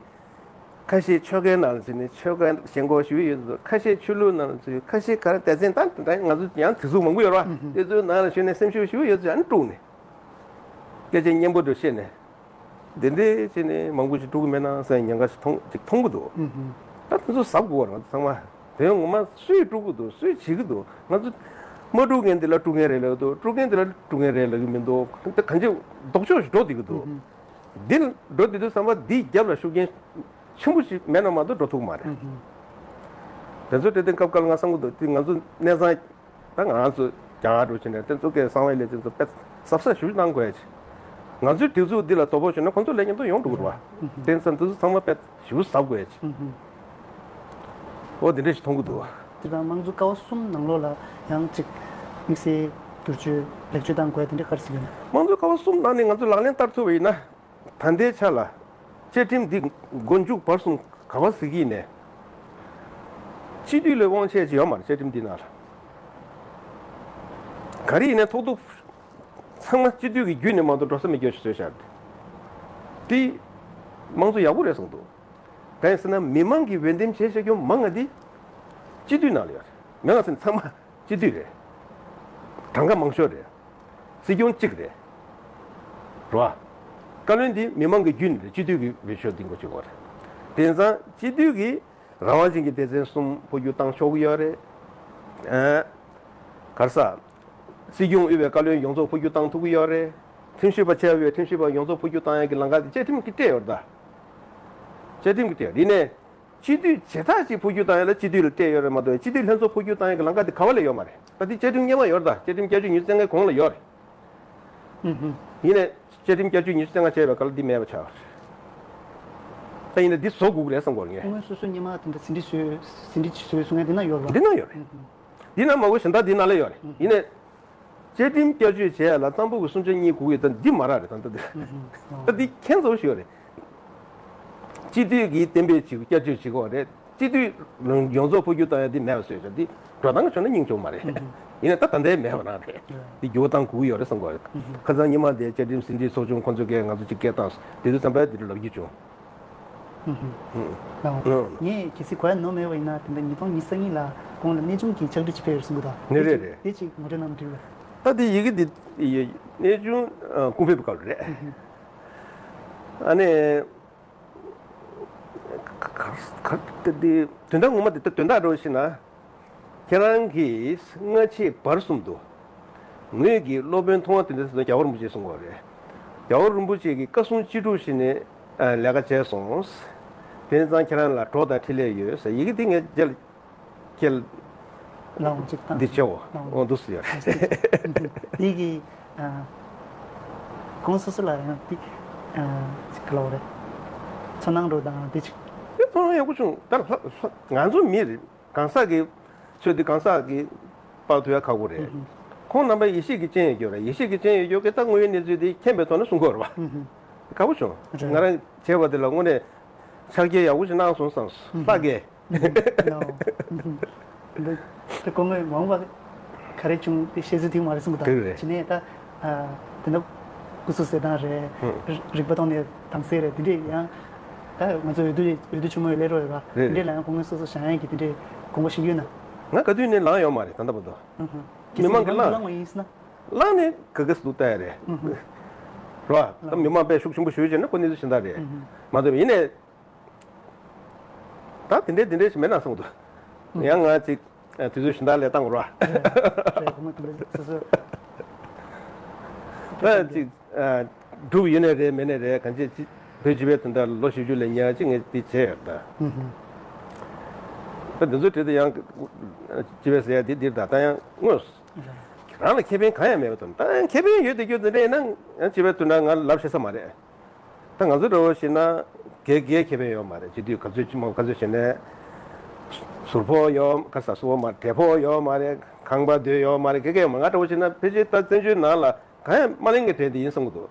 ཁ་ཤས་ཆོལ་ཁའི་ནང་ལ་འཛུལ་ནས་ཆོལ་ཁའི་ཞེན་ཁོག་ཞེ་པོ་ཡོད་ཚོ། ཁ་ཤས་ཆོས་ལུགས་ནང་ལ་འཛུལ། ཁ་ཤས་ག་རེ་སྡེ་ཚན་ད་ད་ང་ཚོ་ཡང་དེ་ཚོ་མང་པོ་ཡོད་རེད་བ། དེ་ཚོའི་ནང་ལ་ཞུགས་ནས་སེམས་ཤུགས་ཞེ་པོ་ཡོད་ཚོ་ཡང་དཀྲུགས་ནས་སྐད་ཆ་སྙན་པོ་འདྲ་བཤད་ནས་འདི་འདྲས་བྱས་ནས་མང་པོ་ཞིག་དཀྲུག་གི་མེད་ན་བསམ་ཉེན་ཁ་ཞིག་མཐོང་ཅིག་མཐོང་གི་འདུག་ད་དེ་ཚོ་གཟབ་དགོས་པ་རེད་ང་ཚོ་ཚང་མ། དོན་ངོ་མ་སུས་དཀྲུག་གི་འདུག་སུས་བྱེད་ཀྱི་འདུག་ང་ཚོ་མ་དཀྲུག་མཁན་འདི་ལ་དཀྲུག་མཁན་རེད་ལབ་ཀྱི་འདུག་དཀྲུག་མཁན་འདི་ལ་དཀྲུག་མཁན་རེད་ལབ་ཀྱི་མི་འདུག་ད་གང་ཅི་ལྡོག་ཕྱོགས་ཤིག་འགྲོ་བསྡད་ཀྱི་འདུག་འདི་འགྲོ་དེ་དུས་ཙམ་པ་འདིའི་རྒྱབ་ལ་ཤུགས་རྐྱེན་ཆེན་པོ་ཞིག་མེད་ན་མ་གཏོགས་འགྲོ་ཐུབ་ཀྱི་མ་རེད། དེ་ཚོ་དེ་དེ་སྐབས་འགའ་ལ་ང་བསམ་གྱི་འདུག་དེ་ང་ཚོ་གནས་ཚང་ད་ང་རང་ཚོ་རྒྱ་གར་འགྲོ་ཕྱིན་ནས་དེ་ཚོ་གི་གསང་བའི་ལས་དེ་ཚོ་དཔེ་གཟབ་གཟབ་ཞིག་གནང་དགོས་ཡ་ཆེ། ང་ཚོའི་སྒྲིག་འཛུགས་འདི་ལ་དོ་ཕོག་བྱུང་ན་ཁོང་ཚོ་ལས་མཉམ་དུ་ཡོང་འགྲོ་གི་རེད་བ། དེ་ཙམ་དེ་ཚོ་ཚང་མ་དཔེ་ཞེ་པོ་གཟབ་དགོས་ཡ་ཆེ། ཨོ་དེ་འདྲ་ཞིག་མཐོང་གི་འདུག་དེ་དང་དམངས་གཙོ་ཀ་བ་གསུམ་ནང་ལོགས་ལ་ཡང་ཅིག་དམིགས་བསལ་བསྒྱུར་བཅོས་ལེགས་བཅོས་གཏང་དགོས་དེ་འདྲ་ག་རེ་ཟེར་གྱི་ཡོད་ན། དམངས་གཙོ་ཀ་བ་གསུམ་ནང་ནས་ང་ཚོས་ལག་ལེན་བསྟར་ཐུབ་པ་ཡིན་ན། ད་ལྟའི་ཆ་ལ་བཅའ་ཁྲིམས་འདི་མགོ་མཇུག་བར་གསུམ་ག་བ་ཟེར་གྱི་ཡིན་ནས། སྤྱི་འཐུས་ལས་དབང་ཆེ་ཅིག་ཡོད་མ་རེད་བཅའ་ཁྲིམས་འདི་ནང་ལ། ག་རེ་ཡིན་ནའི་ཐོག་ཏུ་ཚང་མ་སྤྱི་འཐུས་ཀྱི་བརྒྱུད་ནས་མ་གཏོགས་འགྲོ་ས་མེད་རྒྱུ་ཞིག་བཟོས་བཞག་རེད། དེ་དམངས་གཙོ་ཡག་པོ་རེད་བསམ་འདུག་གང་ཡིན་ཟེར་ན་མི་མང་གིས་འོས་འདེམས་བྱས་བཞག་རྒྱུ་མང་ང་དེ་སྤྱི་འཐུས་ནང་ལ་ཡོད་རེད། མི་མང་ཟེར་ན་ཚང་མ་སྤྱི་འཐུས་རེད། གྲངས་ཀ་མང་ཤོས་རེད། སྲིད་སྐྱོང་གཅིག་རེད། རེད་བ། བཀའ་བློན་འདི་མི་མང་གི་བརྒྱུད་ནས་རེད། སྤྱི་འཐུས་ཀྱི་འོས་ཤོག་འདི་མགོ་ཅིག་ཡོད་རེད། དེང་སང་སྤྱི་འཐུས་ཀྱི་རང་དབང་ཅན་གྱི་སྡེ་ཚན་གསུམ་འཕོ་འགྱུར་བཏང་ཆོག་གི་ཡོད་རེད། ཨ། ག་རེ་ཟེར། སྲིད་སྐྱོང་དབུས་པའི་བཀའ་བློན་ཡོངས་རྫོགས་འཕོ་འགྱུར་བཏང་ཐུབ་ཀྱི་ཡོད་རེད། ཁྲིམས་ཞིབ་པ་ཆེ་བའི་ཁྲིམས་ཞིབ་པ་ཡོངས་རྫོགས་འཕོ་འགྱུར་བཏང་ཡག་གི་ལམ་ཁ་དེ་བཅའ་ཁྲིམས་ཀྱིས་སྤྲད་ཡོད་རེད་ད། བཅའ་ཁྲིམས་ཀྱིས་སྤྲད་ཡོད་རེད། ཡིན་ནའི། སྤྱི་འཐུས་བྱེ་བྲག་ཅིག་འཕོ་འགྱུར་བཏང་ཡག་ལ་སྤྱི་འཐུས་ལ་སྤྲད་ཡོད་རེད་མ་གཏོགས་སྤྱི་འཐུས་ལྷན་ཚོགས་འཕོ་འགྱུར་བཏང་ཡག་གི་ལམ་ཁ་དེ་ག་བ་ལ་ཡོད་མ་རེད། ད་དེ་བཅའ་ཁྲིམས་སྔོན་མ་ཡོད་རེད་ད། བཅའ་ཁྲིམས་བརྒྱད་ཅུ་ཉེར་བརྒྱད་གོང་ལ་ཡོད་རེད། ཡིན་ནའི། བཅའ་ཁྲིམས་བསྐྱར་བཅོས་ཉི་ཤུ་རྩ་ལྔ་བྱས་པའི་སྐབས་ལ་འདི་མེད་པ་ཆགས་པ་རེད། ད་ཡིན་ན་འདི་བཟོ་དགོས་ཀྱི་རེད་བསམ་གྱི་ཡོད་རེད་ངས། སྐུ་ངོ་སོ་སོ་སྔོན་མ་དེ་འདྲ་ཟིན་བྲིས་བཟོས་ཟིན་བྲིས་བཟོས་གསུང་མཁན་དེ་ན་ཡོད་རེད་པ། འདི་ན་ཡོད་རེད། འདི་ན་མ་གོ་གཞན་དག་འདི་ན་ལ་ཡོད་རེད། ཡིན་ནའི། བཅའ་ཁྲིམས་བསྐྱར་བཅོས་བྱས་ཡ་ལ་གཙང་པོ་གི་གསུམ་ཆ་གཉིས་དགོས་ཀྱི། ད་འདི་མ་རག་རེད་ད་ལྟ་འདི། ད་འདི་ཁྱད་མཚར་པོ་ཞིག་ཡོད་རེད། སྤྱི་འཐུས་ཀྱིས་གཏན་འབེབས་བྱེད་དགོས་བསྐྱར་བཅོས་བྱེད་དགོས་རེད། སྤྱི་འཐུས་ཡོངས་རྫོགས་འཕོ་འགྱུར་བཏང་ཡ་འདི་མེད་པ་བཟོས་ཤག་འདི་འགྲོ་སྟངས་བྱས་ན་སྙིང་རྗེ་པོ་མ་རེད། ཡིན་ནའི་ད་ད་ལྟའི་མེད་པ་རང་རེད། འདི་འགྱུར་བ་གཏང་དགོས་ཀྱི་ཡོད་རེད་བསམ་གྱི་ཡོད་རེད། ཁ་སང་ཉི་མ་དེ་བཅའ་ཁྲིམས་ཟིན་བྲིས་ཚོགས་ཆུང་ཁོང་ཚོ་གིས་ང་ཚོ་གཅིག་སྐད་བཏང་སོང་། དེ་དུས་ཙམ་པ་འདི་འདྲ་ལབ་རྒྱུ་བྱུང་། ལགས། ངས་གལ་སྲིད་གོ་ཡ་ནོར་མེད་པ་ཡིན་ན་དེ་འདྲ་ཉིས་སྟོང་ཉི་ཤུ་རྩ་གཉིས་ལ་ཁོང་ལ་གནས་ཆུང་གི་ཕྱག་བྲིས་ཅིག་ཕེབས་ཡོད་གསུང་གི་འདུག་ནི་རེད་རེད། དེ་ཅིག་ངོ་སྤྲོད་གནང་འདྲི་ལ། ད་དེ་ཡི་གེ་འདི་ཡི་གནས་ཆུང་ཨ་སྐུ་ཕེབས་སྐབས་རེད། ཨ་ནི་ག་ག་དེ་དེ་དོན་དག་ངོ་མ་དེ་ད་དོན་དག་འགྲོ་ཤེ་ན། ཁྱེད་རང་གིས་སྔ་ཕྱི་བར་གསུམ་དུ་ངོས་ཀྱི་སློབ་དཔོན་མཐོང་བ་དེ་འདྲ་ཟེར་ན་རྒྱལ་བ་རིན་པོ་ཆེས་གསུང་གི་ཡོད་རེད། རྒྱལ་བ་རིན་པོ་ཆེ་གིས་བཀའ་གསུང་ཅི་སྒྲུབ་བྱས་ནས་ཨ་ལས་ཀ་བྱས་སོང་། དེ་ནས་ཙང་ཁྱེད་རང་ལ་གྲོགས་དང་འཕྲིན་ལས་ཡོད་ཟེར་ཡི་གེ་འདི་ངས་རྗེས་ལ་ཁྱེད་ལ་ལའང་གཅིག་དང་འདི་བྱེད་འོ་ལའང་འོ་འདུག་སེ་ཡོད་རེད། འདི་གི་ཨ་ཁོང་སོ་སོ་ལ་ཡང་འདི་ཨ་ཅིག་ག་ལབ་དགོས་རེད། ཚོར་སྣང་འདྲ་བོ་དང་འདི་ཅིག་དེ་ཚོར་སྣང་ཡག་པོ་བྱུང་། ད་ལྷ་ལྷ་ང་ཚོ་མི་རེད། གང་ཟག་གི་ཚོད་འདི་གང་ཟག་གི་དཔག་ཐུབ་ཡ་ཁག་པོ་རེད། ཁོང་རྣམ་པ་ཡེ་ཤེས་ཀྱི་སྤྱན་ཡོད་རྒྱུ་རེད། ཡེ་ཤེས་ཀྱི་སྤྱན་ཡོད་རྒྱུ་གི་ད་དངོས་ཡོད་གནས་ཚུལ་འདི་མཁྱེན་པའི་ཐོག་ནས་གསུང་གི་ཡོད་རེད་པ། དགའ་པོ་བྱུང་། རེད། ང་རང་བྱས་པ་འདི་ལ་དངོས་གནས་ཕྱག་འཁྱེར་ཡག་པོ་ཞིག་གནང་སོང་བསམ་སོང་། ལྷག་གས། ལའོ། འདི་དེ་སྐུ་ངོས་མ་འོངས་པ་ག་རེ་བྱུང་དེ་བཤད་ཚུལ་ཐིག་མ་རེད་གསུང་གི་དང་དེ་རེད། ཇི་ནས་ད་ཨ་དེ་འདྲ་སྐུ་གཟུགས་ཟས་སྟངས་རེད། རིག་པ་གཏོང་ནས་དྭངས་གསལ་རེད། དེ་འདྲས་ཡང་ད་ང་ཚོ་འོས་བསྡུ་འོས་བསྡུ་ཆེན་མོའི་སླེབས་རོགས་ར། རེད་དེ་འདྲས་ལ་ཡང་སྐུ་ངོས་སོ་སོ་བཞེངས་ཡས་ཀྱི་དེ་འདྲས་དགོངས་པ་བཞེས་ཀྱི་ཡོད་ན། ང་ག་དུས་ནས་ལངས་ཡོད་མ་རེད་ད་ལྟ་བར་དུ། མི་མང་གི་གླེང་། གླེང་བ་ཡིན་ཟེར་ན། གླེང་ནས་ག་གེ་སུ་ལྟ་ཡ་རེད། རོ། ད་མི་མང་དཔེ་ཤུགས་ཆེན་པོ་ཞུ་བྱས་ན་ཁོ་གནས་ཚུལ་གཞན་དག་རེད། མ་གཏོགས་ཡིན་ནས། ད་དེ་འདྲས་དེ་འདྲས་ཞིག་མེད་ན་གསུངས་འདུག་ཡང་ང་ཅིག་དུས་ཚོད་གཞན་དག་ལ་བཏང་དགོས་ར། རེད་སྒོར་མོ་དེ་འདྲ་སོ་སོ། ད་ཅིག་སྒྲུབ་ཡོད་ནའི་རེད་མེད་ནའི་རེད། གང་ཅི་ཅིག་བོད་སྤྱི་པའི་དོན་དག་ལ་ལོ་བཞི་བཅུ་ལས་ཉེ་བ་ཅིག་ངས་འདི་བྱས་ཡོད་ད། ད་འདི་ཚོའི་གྲས་དེ་ཡང་སྤྱི་པའི་ཟེར་ཡ་འདི་འདིར་ད་ད་ཡང་དངོས་སུ་རང་ལ་ཁེ་ཕན་གང་ཡང་མེད་པ་དང་ད་ཡང་ཁེ་ཕན་ཡོད་དེ་རྒྱུ་འདི་འདྲ་ཡིན་ན་ཡང་སྤྱི་པའི་དོན་དག་ང་ལབ་ཤེས་ས་མ་རེད། ད་ང་ཚོ་འདྲ་བོ་ཞིག་ན་གེ་གེ་ཁེ་ཕན་ཡོད་མ་རེད། སྤྱི་འཐུས་ག་ཚོད་ཅི་མོ་ག་ཚོད་བྱས་ནས་ཟུར་ཕོགས་ཡོད་ག་ས་ཟུར་ཕོགས་མ་རེད། བགྲེས་ཕོགས་ཡོད་མ་རེད། ཁང་པ་སྡོད་ཡོད་མ་རེད། གེ་གེ་ཡོད་མ་རེད། ང་འདྲ་བོ་ཞིག་ན་ཕལ་ཆེར་ད་བཙན་བྱོལ་ནང་ལ་གང་ཡང་མ་ལེན་གི་གྲས་དེ་ཡིན་བསམ་གི་འདུག་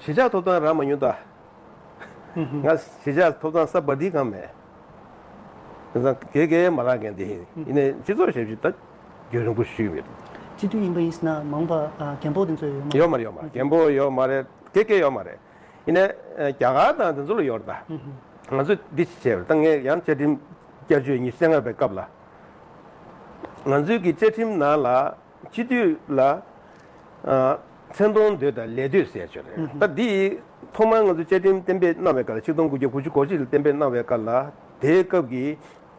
གཞིས་ཆགས་ཐོབ་ཐང་རག་མ་མྱོང་ད། ང་གཞིས་ཆགས་ཐོབ་ཐང་ས་བ་དེ་གང་མེད། དེང་སང་གེ་གེ་མ་རག་མཁན་དེ་ཡིན། ཡིན་ནའི་སྤྱི་ཚོགས་ཞབས་ཞུ་ད་རྒྱུན་རིང་པོ་ཞུས་མེད། སྤྱི་འཐུས་ཡིན་པ་ཡིན་ཟེར་ན་མ་འོངས་པ་ཨ་རྒན་པོ་དེ་ཚོ་ཡོད་མ་ཡོད་མ་རེད་ཡོད་མ་རེད། རྒན་པོ་ཡོད་མ་རེད། གེ་གེ་ཡོད་མ་རེད། ཡིན་ནའི་ཨ་རྒྱ་གར་དང་དེ་ཚོ་ལ་ཡོད་རེད་ད། ང་ཚོས་འདི་ཅིག་བྱས་པ་རེད། ད་ངས་ཡང་བཅའ་ཁྲིམས་བསྐྱར་བཅོས་ཉི་ཤུ་རྩ་ལྔ་པའི་སྐབས་ལ། ང་ཚོའི་གི་བཅའ་ཁྲིམས་ནང་ལ་སྤྱི་འཐུས་ལ་ཨ་མཚན་མཐོང་འདོད་དང་ལས་འདོད་ཟེར་ཡ་ཅིག་ཡོད་རེད། ད་འདི་ཐོག་མར་ང་ཚོ་བཅའ་ཁྲིམས་གཏན་འབེབས་གནང་བའི་སྐབས་ལ་ཆིག་སྟོང་དགུ་བརྒྱ་དགུ་བཅུ་གོ་གཅིག་ལ་གཏན་འབེབས་གནང་བའི་སྐབས་ལ་དེའི་སྐབས་ཀྱི་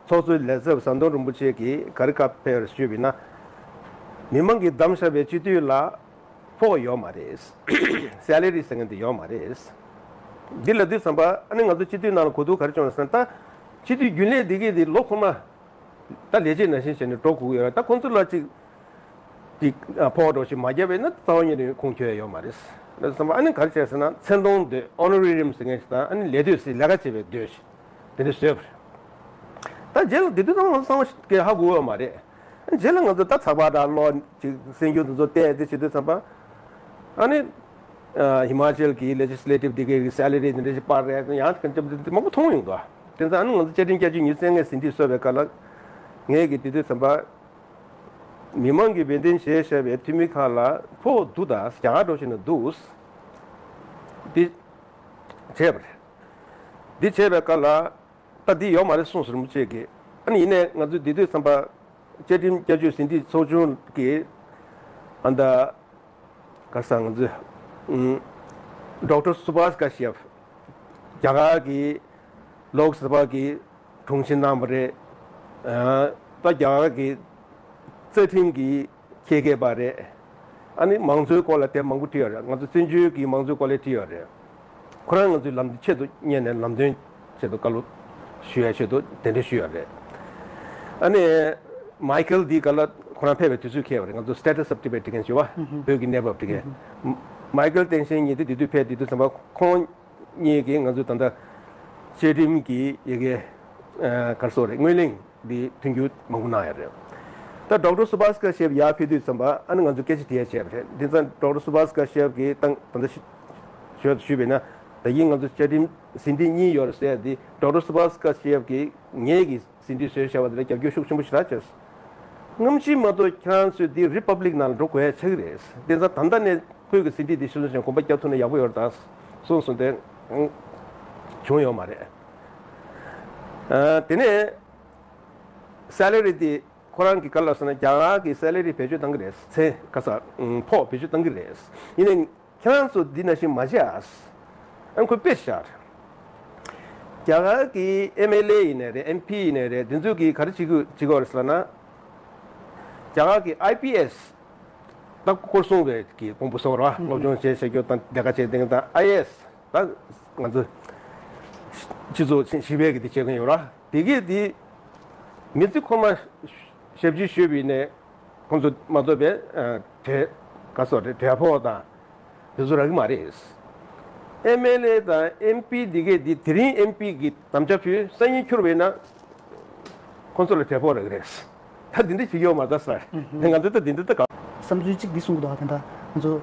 ཚོགས་གཙོའི་ལས་ཚབ་ཟམ་གདོང་རིན་པོ་ཆེ་གིས་ག་རེ་བཀའ་ཕེབས་པ་རེད་ཞུས་པ་ཡིན་ན། མི་མང་གིས་བདམས་བཞག་པའི་སྤྱི་འཐུས་ལ་ཕོགས་ཡོད་མ་རེད། སེ་ལ་རི་ཟེར་མཁན་དེ་ཡོད་མ་རེད། འདི་ལབ་དུས་ཙམ་པ་ཨ་ནི་ང་ཚོ་སྤྱི་འཐུས་ནང་ལ་གོ་བསྡུར་ག་རེ་བྱུང་ཟེར་ན། ད་སྤྱི་འཐུས་རྒྱུན་ལས་འདི་གས་དེ་ལོ་འཁོར་མ་ད་ལས་བྱེད་ནང་བཞིན་བྱས་ནས་འགྲོ་དགོས་ཀྱི་ཡོད་རེད། ད་ཁོང་ཚོ་ལ་ཅིག་ཅིག་ཕོགས་འདྲ་ཞིག་མ་བརྒྱབ་པ་ཡིན་ན་རྩ་བ་ཉིད་ནས་ཁུངས་འཁྱོལ་ཡ་ཡོད་མ་རེད། ལབ་དུས་ཙམ་པ་ཨ་ནི་ག་རེ་བྱས་ཟེར་ན་མཚན་མཐོང་འདོད། ཨོ་ནོ་རི་རིམ་ཟེར་མཁན་ཞིག་དང་ཨ་ནི་ལས་འདོད་ཟེར་ལས་ཀ་བྱེད་པའི་འདོད་ཞིག་དེ་འདྲ་བཟོས་པ་རེད། ད་རྗེས་ལ་དེ་དུས་ཙམ་པ་ང་ཚོ་གསང་བ་ཞིག་གིས་ཧ་གོ་བ་མ་རེད། རྗེས་ལ་ང་ཚོ་ད་ཚགས་པར་དང་ཀློག་ཅིག་གསར་འགྱུར་དེ་ཚོ་བལྟས་དེ་བྱེད་དུས་ཙམ་པ། ཨ་ནི་ཨ་ཧི་མ་ཅལ་གྱི་ལེ་ཇི་སི་ལེ་ཊིབ་དེ་གའི་སེ་ལ་རི་དེ་འདྲ་ཞིག་སྤར་རེད། ཡང་ཅིག་མང་པོ་མཐོང་ཡོང་འདུག་དེ་ཚོ་ཨ་ནི་ང་ཚོ་བཅའ་ཁྲིམས་བསྐྱར་བཅོས་ཉི་ཤུ་རྩ་ལྔའི་ཟིན་བྲིས་བཟོ་བའི་སྐབས་ལ་ངས་ཀྱི་དེ་དུས་ཙམ་པ་མི་མང་གིས་འབད་བརྩོན་བྱས་བཞག་པའི་འཐུས་མི་ཁག་ལ་ཕོགས་འདུག་ད་རྒྱ་གར་འགྲོ་བཞིན་དུ་འདུག་འདི་བྱས་པ་རེད། འདི་བྱས་པའི་སྐབས་ལ། ད་འདི་ཡོད་མ་རེད་གསུངས་སོང་རིན་པོ་ཆེ་གིས། ཨ་ནི་ཡིན་ནའི་ང་ཚོས་འདི་དུས་ཙམ་པ་བཅའ་ཁྲིམས་བསྐྱར་བཅོས་ཟིན་བྲིས་ཚོགས་ཆུང་གིས་ཨ་ད་ག་ས་ང་ཚོས་ཨུམ་ཌོག་ཊར་སུ་བྷཱས་ཀ་ཤི་ཡབ་རྒྱ་གར་གྱི་ལོག་སི་བྷ་གི་དྲུང་ཆེ་གནང་བ་རེད། ཨ་ད་རྒྱ་གར་གྱི་རྩ་ཁྲིམས་ཀྱི་ཁྱད་མཁས་པ་རེད། ཨ་ནི་མང་གཙོའི་སྐོར་ལ་དེབ་མང་པོ་བྲིས་ཡོད་རེད། ང་ཚོ་བཙན་བྱོལ་གྱི་མང་གཙོའི་སྐོར་ལ་བྲིས་ཡོད་རེད། ཁོ་རང་ང་ཚོའི་ལམ་ཆེད་དུ་གཉེར་ནས་ལམ་སྟོན་ཆེད་དུ་བཀའ་སློབ་ཞུ་ཡ་ཆེད་དུ་གདན་འདྲེན་ཞུས་ཡོད་རེད། ཨ་ནི་མའི་ཁེལ་འདི་ག་ལ་ཁོ་རང་ཕེབས་པའི་དུས་ཚོད་འཁེལ་བ་རེད། ང་ཚོ་Status of Tibet་དེ་གན་ཞུ་བ་བོད་ཀྱི་གནས་བབ་དེ་གན་ མའི་ཀལ་ཏེན་ཤན་གཉིས་དེ་དེ་དུས་ཕེབས་དེ་དུས་ཙམ་པ་ཁོང་གཉིས་ཀྱིས་ང་ཚོ་ད་ལྟ་བཅའ་ཁྲིམས་ཀྱི་ཡི་གེ་ག་རེ་ཟེར་དགོས་རེད། སྔོན་གླེང་འདི་མཐུན་འགྱུར་མང་པོ་གནང་ཡོད་རེད། ད་ཌོག་ཊར་སུ་བྷཱས་ཀ་ཤེབ་ཡར་ཕེབས་དུས་ཙམ་པ་ཨ་ནི་ང་ཚོ་སྐད་ཆ་དྲིས་ཡ་བྱས་པ་རེད། དེ་ཙང་ཌོག་ཊར་སུ་བྷཱས་ཀ་ཤེབ་ཀྱིས་ད་ད་ལྟ་ཞུ་ཞུ་ཞུས་པས་ན་ད་གིན་ང་ཚོ་བཅའ་ཁྲིམས་ཟིན་བྲིས་གཉིས་ཡོད་རེད་ཟེར་ཡ་དེ་ཌོག་ཊར་སུ་བྷཱས་ཀ་ཤེབ་ཀྱིས་ངེད་ཀྱི་ཟིན་བྲིས་བཟོས་བཞག་པ་དེ་ལ་རྒྱབ་སྐྱོར་ཤུགས་ཆེན་པོ་ཞེ་དྲག་བྱས། སྔ་ཕྱི་མ་གཏོགས་ཁྱེད་རང་ཚོས་འདི་རི་པབ་ལིག་ནང་ལ་འགྲོ་དགོས་ཡ་ཆགས་ཀྱི་རེད། དེ་ཙང་ད་ལྟ་ནས་ཁོས་ཀྱི་ཟིན་བྲིས་འདི་ཕྱི་ལོགས་ནས་གོམ་པ་རྒྱག་ཐུབ་ན་ཡག་པོ་ཡོད་རེད་ད་གསུངས་སོང་། དེ་བྱུང་ཡོད་མ་རེད། ཨ། དེ་ནས་སེ་ལ་རི་དེ་ཁོ་རང་གི་ག་རེ་ལབ་ཟེར་ན་རྒྱ་གར་གྱི་སེ་ལ་རི་བེད་སྤྱོད་བཏང་གི་རེད། ཚེ་ག་ས་ཕོགས་བེད་སྤྱོད་བཏང་གི་རེད། ཡིན་ནའི། ཁྱེད་རང་ཚོ་འདི་ནང་བཞིན་མ་བྱེད་ཨ། ཨ་ཁོས་དཔེ་བཞག་རྒྱ་གར་གྱི་ཨེམ་ཨེལ་ཨེ་ཡིན་ནའི་རེད། ཨེམ་པི་ཡིན་ནའི་རེད། འདི་ཚོས་ཀྱིས་ག་རེ་བྱེད་དགོས་བྱེད་དགོས་རེད་ཟེར་ན། རྒྱ་གར་གྱི་ཨའི་པི་ཨེས་ད་སྐོར་སྲུང་བའི་གི་དཔོན་པོ་ཟེར་བ་རེད་བ། སློབ་སྦྱོང་བྱས་བྱེད་རྒྱུ་དང་ལས་ཀ་བྱེད་སྟངས་དང་ཨའི་ཨེས་ད་ང་ཚོ་སྤྱི་ཚོགས་ཞི་བའི་གི་དེ་བྱེད་མཁན་ཡོད་ར། དེ་གས་དེ་མི་ཚེ་ཁོ་མ་ཞབས་ཕྱི་ཞུས་པ་ཡིན་ནའི། ཁོང་ཚོ་མ་གཏོགས་པའི་ཨ་གྲལ་ག་སོ་རེད། གྲལ་ཕོགས་དང་དེ་ཚོ་རག་གི་མ་རེད། ཨེམ་ཨེལ་ཨེ་དང་ཨེམ་པི་འདི་གས་འདི་དེ་རིང་ཨེམ་པི་གི་དམ་བཅའ་ཕུལ། སང་ཉིན་འཁྱུར་བས་ན་ཁོང་ཚོ་ལ་གྲལ་ཕོགས་རག་གི་རེད། ད་འདི་འདྲ་ཞིག་ཡོད་མ་རེད་ཟེར། ང་ཚོ་ད་འདི་འདྲ་ད་ག་བསམ་ཚུལ་གཅིག་འདི་གསུང་གི་འདུག་ད་ལྟ་ང་ཚོ་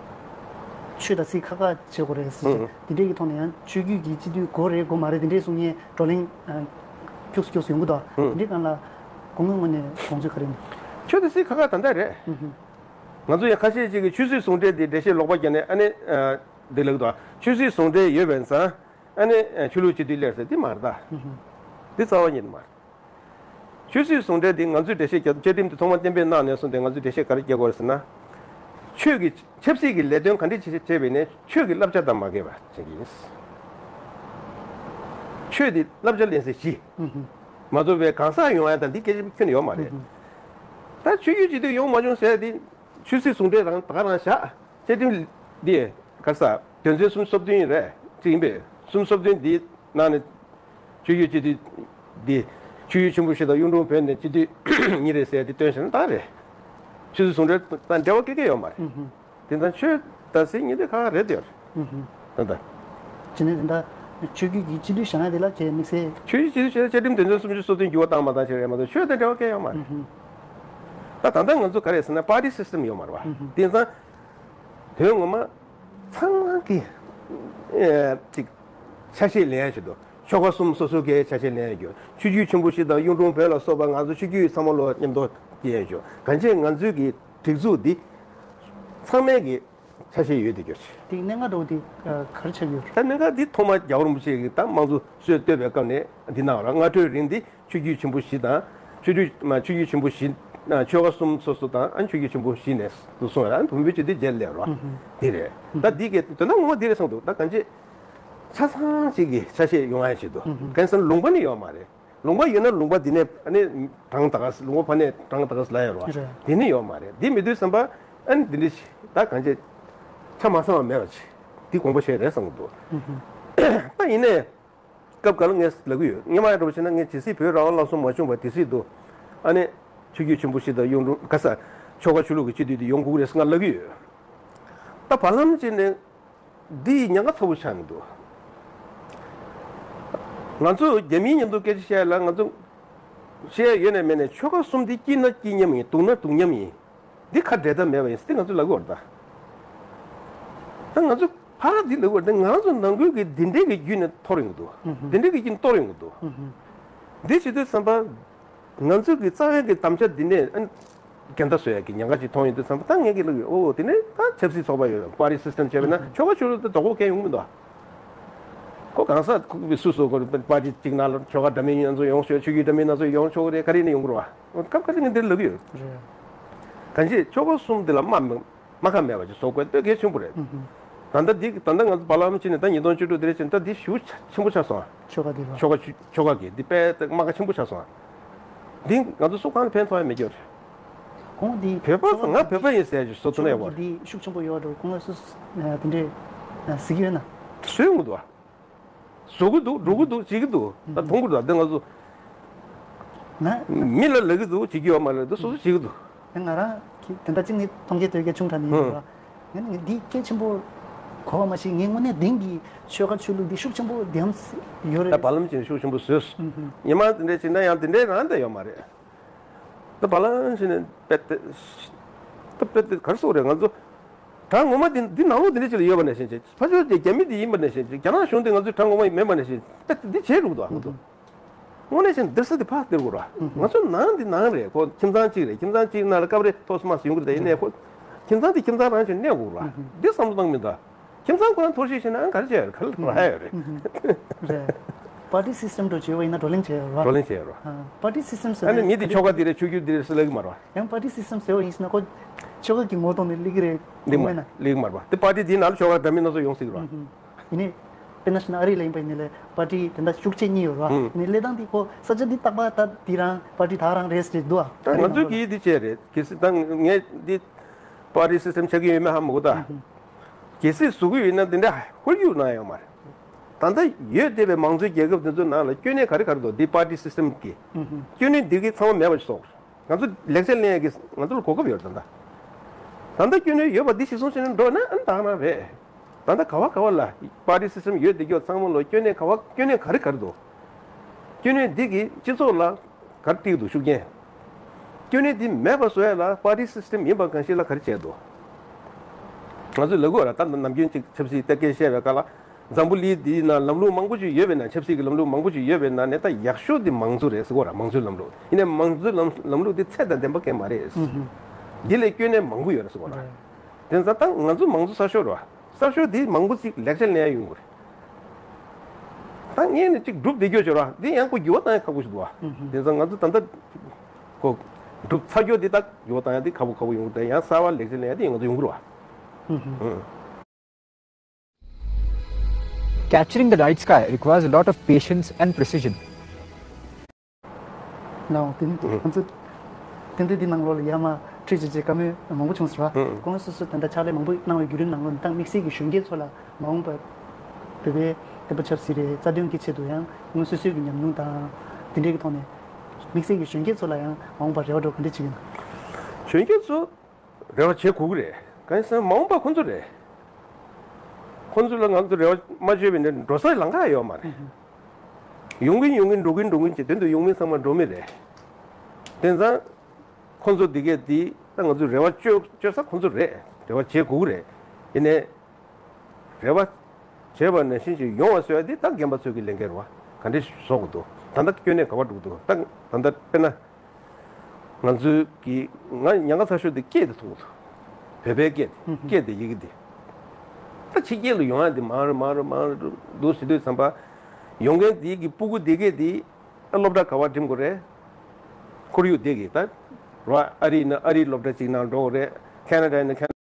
ཆོས་དང་སྲིད་ཁ་ཁ་བྱེད་དགོས་རེད་ཟེར། འདི་འདྲས་ཀྱི་ཐོག་ནས་ཡང་ཆོས་བརྒྱུད་ཀྱི་སྤྱི་འཐུས་དགོས་རེད་དགོས་མ་རེད་འདི་འདྲས་གསུང་མཁན་བགྲོ་གླེང་ཁྱུག་སུ་ཁྱུག་སུ་ཡོང་གི་འདུག་འདི་འདྲས་སྒང་ལ་སྐུ་ངོའི་ངོས་ནས་དགོངས་ཚུལ་ག་རེ་ཡིན། ཆོས་དང་སྲིད་ཁ་ཁ་ད་ལྟ་རེད། ང་ཚོ་ཡང་ཁ་ཤས་ཅིག་གིས་ཆོས་སྲིད་ཟུང་འབྲེལ་འདི་འགྲེལ་བཤད་ལོག་པ་བརྒྱབ་ནས་ཨ་ནི་འདི་ལབ་ཀྱི་འདུག་ཆོས་སྲིད་ཟུང་འབྲེལ་ཡོད་པའི་ཙང་ཨ་ནི་ཆོས་ལུགས་སྤྱི་འཐུས་སླེབས་ཟེར་འདི་མ་རེད་ད། འདི་རྩ་བ་ཉིད་ནས་མ་རེད། ཆོས་སྲིད་ཟུང་འབྲེལ་འདི་ང་ཚོས་འགྲེལ་བཤད་བརྒྱབ། བཅའ་ཁྲིམས་འདི་ཐོག་མ་གཏན་འབེབས་གནང་ནས་བཟུང་སྟེ་ང་ཚོས་འགྲེལ་བཤད་ག་རེ་བརྒྱབ་དགོས་རེད་ཟེར་ན། ཆོས་ཀྱི་ཆབ་སྲིད་ཀྱི་ལས་དོན་ག་འདྲ་བྱེད་བྱེད་པ་ཡིན་ནའི་ཆོས་ཀྱི་བསླབ་བྱ་དང་མ་འགལ་བ་བྱེད་ཀྱི་ཡིན། ཆོས་འདི་བསླབ་བྱ་ལེན་ས་གཞི་མ་གཏོགས་པའི་གང་ཟག་ཡོང་ཡ་དང་འདི་སྐད་ཆ་ཁྱོན་ནས་ཡོད་མ་རེད། ད་ཆོས་བརྒྱུད་སྤྱི་འཐུས་ཡོང་མ་བྱུང་ཟེར་ཡ་འདི་ཆོས་སྲིད་ཟུང་འབྲེལ་རང་ད་ག་རང་བཞག་བཅའ་ཁྲིམས་འདི་ག་ས་དོན་ཚན་སུམ་ཅུ་སོ་བདུན་རེད་ཅིག་ཡིན་པས། སུམ་ཅུ་སོ་བདུན་འདི་ནང་ནས་ཆོས་བརྒྱུད་སྤྱི་འཐུས་འདི་ཆོས་བརྒྱུད་ཆེན་པོ་བཞི་དང་གཡུང་དྲུང་བོན་ནས་སྤྱི་འཐུས་གཉིས་རེད་ཟེར་འདི་སྟོན་བཞག་ན་ད་རེད། ཆོས་སྲིད་ཟུང་འབྲེལ་དང་འབྲེལ་བ་སྐད་ཀྱི་ཡོད་མ་རེད། དེ་དང་ཆོས་དང་སྲིད་གཉིས་དེ་ཁ་ཁ་རེད་དེ་ཡོད་རེད། ད་ལྟ། ཅི་ནས་དེ་འདྲ་ཆོས་བརྒྱུད་ཀྱི་སྤྱི་འཐུས་བཞག་ཡ་དེ་ལ་ཁྱེད་དམིགས་བསལ། ཆོས་བརྒྱུད་སྤྱི་འཐུས་བཞག་ཡ་བཅའ་ཁྲིམས་དོན་ཚན་སུམ་ཅུ་སོ་བདུན་འགྱུར་བ་བཏང་མ་བཏང་ཕྱིར་རེད་མ་གཏོགས་ཆོས་དང་འབྲེལ་བ་སྐད་ཡོད་མ་རེད། ད་ད་ལྟ་ང་ཚོ་ག་རེ་ཟེར་ན་པར་ཊི་སི་སི་ཊམ་ཡོད་མ་རེད་བ། དེང་སང་དོན་ངོ་མ་ཚང་མ་གི་ཨེ་ཅིག་ཆ་ཤས་ལེན་ཡ་ཆེད་དུ་ཆོལ་ཁ་གསུམ་སོ་སོ་གའི་ཆ་ཤས་ལེན་ཡ་ཆེད་དུ་ཆོས་བརྒྱུད་ཆེན་པོ་བཞི་དང་གཡུང་དྲུང་བོན་ལ་སོགས་པ་ང་ཚོ་ཆོས་བརྒྱུད་ཚང་མ་ལོ་མཉམ་དུ་སྐྱེལ་ཡ་ཆེད་དུ་གང་ཅི་ང་ཚོའི་གི་སྒྲིག་འཛུགས་འདི་ཚང་མའི་གི་ཆ་ཤས་ཡོད་དེ་གྱུར་ཅིག་དེ་གནད་འགག་འདྲ་བོ་དེ་ག་རེ་ཆགས་ཡོད། ད་གནད་འགག་འདི་ཐོག་མ་རྒྱལ་བ་རིན་པོ་ཆེ་གིས་ད་དམངས་གཙོ་སྲོལ་བཏོད་པའི་སྐབས་ནས་འདི་གནང་བ་རེད། སྔ་འགྱུར་རིང་འདི་ཆོས་བརྒྱུད་ཆེན་པོ་བཞི་དང་ཆོས་བརྒྱུད་མ་ཆོས་བརྒྱུད་ཆེན་པོ་བཞི་ཆོལ་ཁ་གསུམ་སོ་སོ་དང་ཨ་ཆོས་བརྒྱུད་ཆེན་པོ་བཞི་ནས་འདུག་སོང་བ་རེད། ཨ་བོན་པོའི་སྤྱི་འཐུས་བརྒྱད་སླེབས་རོགས་འདི་རེད། ད་འདི་གའི་དོན་དག་ངོ་མ་འདི་རེད་བསམ་འདུག་ད་གང་ཅི་ཆ་ཚང་ཅིག་གི་ཆ་ཤས་ཡོང་ཡ་ཆེད་དུ་གང་ཟེར་ན་ལུང་པ་ནི་ཡོད་མ་རེད། ལུང་པ་ཡོད་ན་ལུང་པ་འདི་ནས་ཨ་ནི་དྲངས་ད་ག་ལུང་པ་ཕ་ནས་དྲངས་ད་ག་ལ་ཡོད་རོགས་རེད། འདི་ནི་ཡོད་མ་རེད། འདི་མི་འདུག་བསམ་པ་ཨ་ནི་འདི་འདྲ་ཞིག་ད་གང་ཅི་ཆ་མ་ཚང་བ་མེད་པ་ཅིག་འདི་དགོངས་པ་བཞེས་རེད་བསམ་གྱི་འདུག་ད་ཡིན་ནའི་སྐབས་འགའ་ལ་ངས་ལབ་ཀྱི་ཡོད། སྔོན་མ་ཡང་འདྲ་པོ་བྱས་ན་ངས་ཇི་སྲིད་བོད་རང་དབང་ལམ་སང་མ་བྱུང་བ་དེ་སྲིད་དུ་ཨ་ནི་ཆོས་བརྒྱུད་ཆེན་པོ་བཞི་དང་གཡུང་དྲུང་ག་ས་ཆོལ་ཁ་ཆོས་ལུགས་ཀྱི་སྤྱི་འཐུས་དེ་ཡོང་དགོས་རེད་ཟེར་ང་ལབ་ཀྱི་ཡོད། ད་བར་ལམ་ཅིག་ནས་འདི་ཉེན་ཁ་ཚ་པོ་ཆགས་ཀྱི་འདུག་ང་ཚོ་རྒྱ་མིའི་མཉམ་དུ་སྐད་ཆ་བཤད་ཡ་ལ་ང་ཚོ་བཤད་ཡ་ཡོད་ནས་མེད་ནས་ཆོལ་ཁ་གསུམ་འདི་སྐྱིད་ན་སྐྱིད་མཉམ་ཡིན། སྡུག་ན་སྡུག་མཉམ་ཡིན། འདི་ཁ་འབྲལ་ཐབས་མེད་པ་ཡིན་ཟེར་ང་ཚོས་ལབ་ཀྱི་ཡོད་རེད་ད། ད་ང་ཚོ་ཕར་འདི་ལབ་ཀྱི་ཡོད་རེད་ད། ང་ཚོ་ནང་ཁུལ་གྱི་འདི་འདྲའི་གི་བརྒྱུད་ནས་འཐོར་ཡོང་གི་འདུག་འདི་འདྲའི་གི་བརྒྱུད་ནས་གཏོར་ཡོང་གི་འདུག་འདི་བྱེད་དུས་ཙམ་པ་ང་ཚོ་གི་རྩ་བའི་གི་དམ་བཅའ་འདི་ནས་ཨ་འགལ་ཟླ་བཟོ་ཡ་གི་ཉེན་ཁ་ཅིག་མཐོང་ཡོང་དུས་ཙམ་པ་ད་ངས་གི་ལབ་ཀྱི་ཡོད། ཨོ་དེ་ནས་ད་ཆབ་སྲིད་ཚོགས་པ་ཡོད། པར་ཊི་སི་སི་ཊམ་བྱས་པ་ན་ཆོལ་ཁ་ཆོས་ལུགས་དེ་དོ་ཕོག་གང་ཡོང་གི་མི་འདུག་ཁོ་གང་ཟག་ཁོ་གི་སུ་སུ་ཁོ་པར་ཊི་གཅིག་ནང་ལ་ཆོལ་ཁ་འདྲ་མིན་སྣ་ཚོགས་ཡོང་ཆོག་ཆོས་བརྒྱུད་འདྲ་མིན་སྣ་ཚོགས་ཡོང་ཆོག་རེད། ག་རེ་ནས་ཡོང་དགོས་རེད་བ། སྐབས་ཁ་ཅིག་ངས་འདིར་ལབ་ཀྱི་ཡོད། རེད། གང་ཅི་ཆོལ་ཁ་གསུམ་འདི་ལ་རྨ་རྨ་ཁ་མེད་པ་ཅིག་བཟོ་དགོས་འདོད་གལ་ཆེན་པོ་རེད། ད་ལྟ་འདི་ད་ལྟ་ང་ཚོ་བར་ལམ་ཕྱིན་ནས་ད་ཉིས་སྟོང་བཅུ་དྲུག་འདིར་ཕྱིན་ད་འདི་ཞེ་པོ་ཆེན་པོ་ཆགས་སོང་། ཆོལ་ཁ་འདི་ལ། ཆོལ་ཁ་ཆོལ་ཁ་གི་འདི་དཔེ་རྨ་ཁ་ཆེན་པོ་ཆགས་སོང་། འདི་ང་ཚོ་སུ་གང་ལ་ཕན་ཐོགས་ཡ་མེད་ཀྱི་རེད། ཁོང་འདི་བོད་པ་ང་བོད་པ་ཡིན་ཟེར་ཡ་ཞིག་བཟོ་ཐུབ་ན་ཡག་པོ་རེད། འདི་ཤུགས་ཆེན་པོ་ཡོད་འགྲོ། ཁོང་ལ་སུ་དེ་འདྲས་ཟེར་གྱི་ཡོད་ན། བཟོས་ཡོང་གི་འདུག་བ། བཟོ་གི་འདུག་འགྲོ་གི་འདུག་བྱེད་ཀྱི་འདུག་ད་མཐོང་གི་འདུག་ད་ང་ཚོ་ང་མི་ལ་ལབ་ཀྱི་འདུག་བྱེད་ཀྱི་ཡོད་མ་རེད། འདི་སོ་སོ་བྱེད་ཀྱི་འདུག་ང་རང་གི་དེ་འདྲ་གཅིག་ནི་མཐོང་རྒྱ་ཐོས་རྒྱ་ཆུང་དྲགས་ནི་ཡིན་ར། ང་ནི་འདི་གལ་ཆེན་པོ་ གོ་བ་མ་ཤེས། ངས་དངོས་གནས་དེང་གི་ཆོལ་ཁ་ཆོས་ལུགས་འདི་ཤུགས་ཆེན་པོ་འདེམས་ཡོད་ད། རེད། བར་ལམ་ཅན་ཤུགས་ཆེན་པོ་བཟོས། ཨུ་ཧུ། ཉི་མ་དེ་འདྲས་བྱས་ན་ཡང་དེ་འདྲས་རང་ད་ཡོད་མ་རེད། ད་བར་ལམ་བྱས་ནས་དཔེ་དེ་ད་དཔེ་དེ་ག་རེ་ཟེར་དགོས་རེད། ང་ཚོ་གྲངས་ངོ་མ་འདི་འདི་ནང་ལོགས་འདི་འདྲས་ཅིག་ལ་ཡོད་པ་ནང་བཞིན་བྱས། ཕར་ཕྱོགས་དེ་རྒྱ་མི་འདི་ཡིན་པ་ནང་བཞིན་བྱས། རྒྱ་ནག་གཞུང་འདི་ང་ཚོའི་གྲངས་ངོ་མ་མིན་པ་ནང་བཞིན་དཔེ་དེ་འདི་བྱས་འདུག་ད། ང་ཚོ་དངོས་གནས་བྱས་ན་སྡེར་ས་དེ་ཕར་སྟེར་དགོས་ར། ང་ཚོ་ནང་འདི་ནང་རེད། ཁོ་ཁྱིམ་ཚང་གཅིག་རེད། ཁྱིམ་ཚང་གཅིག་ནང་ལ་སྐབས་རེ་ཐོག་སི་མ་སི་ཡོང་གི་རེད། ད་ཡིན་ནའི་ཁོ་ཁྱིམ་ཚང་དེ་ཁྱིམ་ཚང་རང་བྱས་ནས་གནས་དགོས་ར། འདི་བསམ་བློ་བཏང་མི་འདུག་ཁྱིམ་ཚང་ཁོ་རང་འཐོར་ཞིག་བྱས་ན་ཨང་ག་རེ་བྱས་ཡོད་རེད། ག་ལ་རག་ཡོད་རེད། རེད། པར་ཊི་སི་སི་ཊེམ་འདྲ་བྱས་པ་ཡིན་ན་བགྲོ་གླེང་བྱས་ཡོད་ར། བགྲོ་གླེང་བྱས་ཡོད་ར། པར་ཊི་སི་སི་ཊེམ་ཟེར་ཨ་ནི་ན་མི་དེ་ཆོལ་ཁ་འདི་རེད། ཆོས་བརྒྱུད་འདི་རེད་ཟེར་ལབ་ཀྱི་མ་རེད་བ། ཡང་པར་ཊི་སི་སི་ཊེམ་ཟེར་བ་ཡིན་ཟེར་ན་ཁོ་ཆོལ་ཁ་གི་ངོ་གདོང་ནས་སླེབས་ཀྱི་རེད། ལེགས་མ་མེད་ན། ལེགས་མ་རེད་པ། དེ་པར་ཊི་དེའི་ནང་ལ་ཆོལ་ཁ་འདྲ་མིན་སྣ་ཚོགས་ཡོང་སྲིད་ཀྱི་རེད་པ། ཡིན་ནའི། དཔེར་ན་ཞུ་ན་ཨ་རི་ལ་ཡིན་པ་ཡིན་ནའི་ལས་པར་ཊི་དེ་འདྲ་ཤུགས་ཆེ་གཉིས་ཡོད་རེད་པ། ཡིན་ནའི་གནས་སྟངས་དེ་ཁོ་ས་ཆ་འདི་རྟག་པར་ད་དེ་རང་པར་ཊི་ད་རང་རེད་ཟེར་འདུག་ཨ། ད་ང་ཚོས་གིས་འདི་བྱས་རེད། གལ་སྲིད་ད་ངས་འདི་པར་ཊི་སི་སི་ཊེམ་ཆགས་ཀྱི་ཡོད་མེད་ཧ་མ་གོ་ད། གལ་སྲིད་བཟོ་གི་ཡོད་ན་དེ་འདྲ་ཧོལ་རྒྱུག་གནང་ཡོད་མ་རེད། ད་ལྟ་ཡོད་བསྡད་པའི་མང་གཙོའི་རྒྱལ་ཁབ་དེ་ཚོའི་ནང་ལ་སྐྱོན་གནས་ག་རེ་ག་རེ་འདུག་འདི་པར་ཊི་སི་སི་ཊེམ་གི་སྐྱོན་གནས་འདི་གི་ཚང་མ་མེད་པ་ཞིག་བཟོ་དགོས། ང་ཚོ་ལེགས་ཆ་ལེན་ཡག་གི་ང་ཚོ་ལ་གོ་སྐབས་ཡོད་རེད་ད་ལྟ། ད་ལྟ་སྐྱོན་གནས་ཡོད་པ་འདི་གཞིར་བཟུང་བྱས་ནས་འགྲོ་ན་ཨ་ནི་ད་ག་རང་རེད། ད་ལྟ་ག་བ་ག་བ་ལ་པར་ཊི་སི་སི་ཊེམ་ཡོད་བསྡད་རྒྱུ་ཚང་མ་ལ་སྐྱོན་གནས་ག་བ་སྐྱོན་གནས་ག་རེ་ག་རེ་འདུག་སྐྱོན་གནས་འདི་གིས་སྤྱི་ཚོགས་ལ་ག་རེ་སྤྲད་འདུག་ཤུགས་རྐྱེན། སྐྱོན་གནས་འདི་མེད་པ་བཟོ་ཡ་ལ་པར་ཊི་སི་སི་ཊེམ་ཡིན་པ་གང་ཞིག་ལ་ག་རེ་བྱས་འདུག་ང་ཚོས་ལབ་དགོས་ར། ད་ནམ་རྒྱུན་ཅིག་ཆབ་སྲིད་གཏེར་སྐལ་བཤད་པའི་སྐབས་ལ་འཛམ་བུ་གླིང་འདིའི་ནང་ལམ་ལུགས་མང་པོ་ཞིག་ཡོད་པའི་ནང་། ཆབ་སྲིད་ཀྱི་ལམ་ལུགས་མང་པོ་ཞིག་ཡོད་པའི་ནང་ནས་ད་ཡག་ཤོས་འདི་མང་གཙོ་རེད་ཟེར་གོ་ར། མང་གཙོའི་ལམ་ལུགས། ཡིན་ནའི་མང་གཙོའི་ལམ་ལམ་ལུགས་འདི་ཚད་དང་ལྡན་པ་གང་ཡང་མ་རེད། འདི་ལས་སྐྱོན་གནས་མང་པོ་ཡོད་རེད་ཟེར་གོ་ར། དེ་ཙང་ད་ང་ཚོ་མང་གཙོ་གསར་ཤོག་རེད་བ། གསར་ཤོག་འདི་མང་པོ་ཅིག་ལེགས་ཆ་ལེན་ཡ་ཡོང་གི་རེད། ད་ངས་ནི་ཅིག་སྒྲུབ་བསྡད་རྒྱུ་བྱོས་ར། འདི་ཡང་ཁོ་འགྱུར་བ་བཏང་ཡ་ཁག་པོ་ཞིག་འདུག་བ། དེ་ཙང་ང་ཚོ་ད་ལྟ་ཁོ་སྒྲུབ་ཚར་རྒྱུ་འདི་ད་འགྱུར་བ་བཏང་ཡ་འདི་ཁག་པོ་ཁག་པོ་ཡོང་གི་རེད། ཡང་གསར་བ་ལེགས་ཆ་ལེན་ཡ་འདི་ཡང་ང་ཚོ་ཡོང་གི་རེད་བ། Capturing the night sky requires a lot of patience and precision. ལའོ། དེ་ནི་ང་ཚོ་ཏན་ཏན་འདི་ནང་ལོགས་ལ་ཡར་མར་ཁྲིད་བྱས་བྱས་བཀའ་མོལ་མང་པོ་བྱུང་སོང་ར། ཁོང་སོ་སོ་ད་ལྟ་ཕྱག་ལས་མང་པོ་གནང་བའི་བརྒྱུད་རིམ་ནང་ལོགས་ནས་ད་དམིགས་བསལ་གྱི་གཞོན་སྐྱེས་ཚོ་ལ་མ་འོངས་པར་བོད་པའི་བསྟན་པ་ཆབ་སྲིད་རེད། རྩ་དོན་གྱི་ཆེད་དུ་ཡང་སྔོན་སོ་སོའི་གི་ཉམས་མྱོང་དང་དེ་འདྲའི་གི་ཐོག་ནས་དམིགས་བསལ་གྱི་གཞོན་སྐྱེས་ཚོ་ལ་ཡང་མ་འོངས་པར་རེ་བ་འདྲ་བོ་ག་འདྲ་བྱེད་ཀྱི་ཡོད་ན། གཞོན་སྐྱེས་ཚོ་རེ་བ་བྱེད་དགོས་ཀྱི་རེད། གང་ཡིན་ཟེར་ན་མ་འོངས་པ་ཁོ་ཚོ་རེད། ཁོ་ཚོ་ལ་ང་ཚོ་རེ་བ་མ་བཅོལ་བའི་འདི་འགྲོ་སའི་ལམ་ཁ་ཡོད་མ་རེད། ཡོང་གིན་ཡོང་གིན་འགྲོ་གིན་འགྲོ་གིན་བྱས་དོན་དུ་ཡོང་མི་ཚང་མ་འགྲོ་མི་རེད། དེང་སང་ཁོ་ཚོ་འདི་གས་འདི་ད་ང་ཚོ་རེ་བ་བཅོལ་བཅོལ་ས་ཁོ་ཚོ་རེད། རེ་བ་བྱེད་དགོས་ཀྱི་རེད། ཡིན་ནའི་རེ་བ་བྱས་པ་ནང་བཞིན་ཅིག་ཡོང་བ་བཟོ་ཡ་འདི་ད་རྒན་པ་ཚོའི་གི་ལས་འགན་རེད་བ། ག་འདྲས་བཟོ་དགོས་འདུག་ད་ལྟ་སྐྱོན་གནས་ག་པར་འགྲོ་གི་འདུག་ད་ད་ལྟ་དཔེར་ན། ང་ཚོའི་གི་ང་ཉམས་མྱོང་ཚ་ཤོས་དེ་སྐད་དེ་མཐོང་གི་འདུག་བོད་པའི་སྐད་དེ་སྐད་དེ་ཡི་གེ་དེ། ད་ཕྱི་རྒྱལ་ལ་ཡོང་ཡ་དེ་མང་རུ་མང་རུ་མང་རུ་འདུག་ཟེར་དུས་ཙམ་པ། ཡོང་མཁན་དེ་གི་སྤུ་གུ་དེ་གས་དེ་ཨ་སློབ་གྲྭ་ག་པར་འགྲིམ་དགོས་རེད། ཁོར་ཡུག་དེ་གི་ད་རོ་ཨ་རི་ཡིན་ན་ཨ་རིའི་སློབ་གྲྭ་གཅིག་ནང་འགྲོ་དགོས་རེད། ཁེ་ན་ཌ་ཡིན་ན་ཁེ་ན་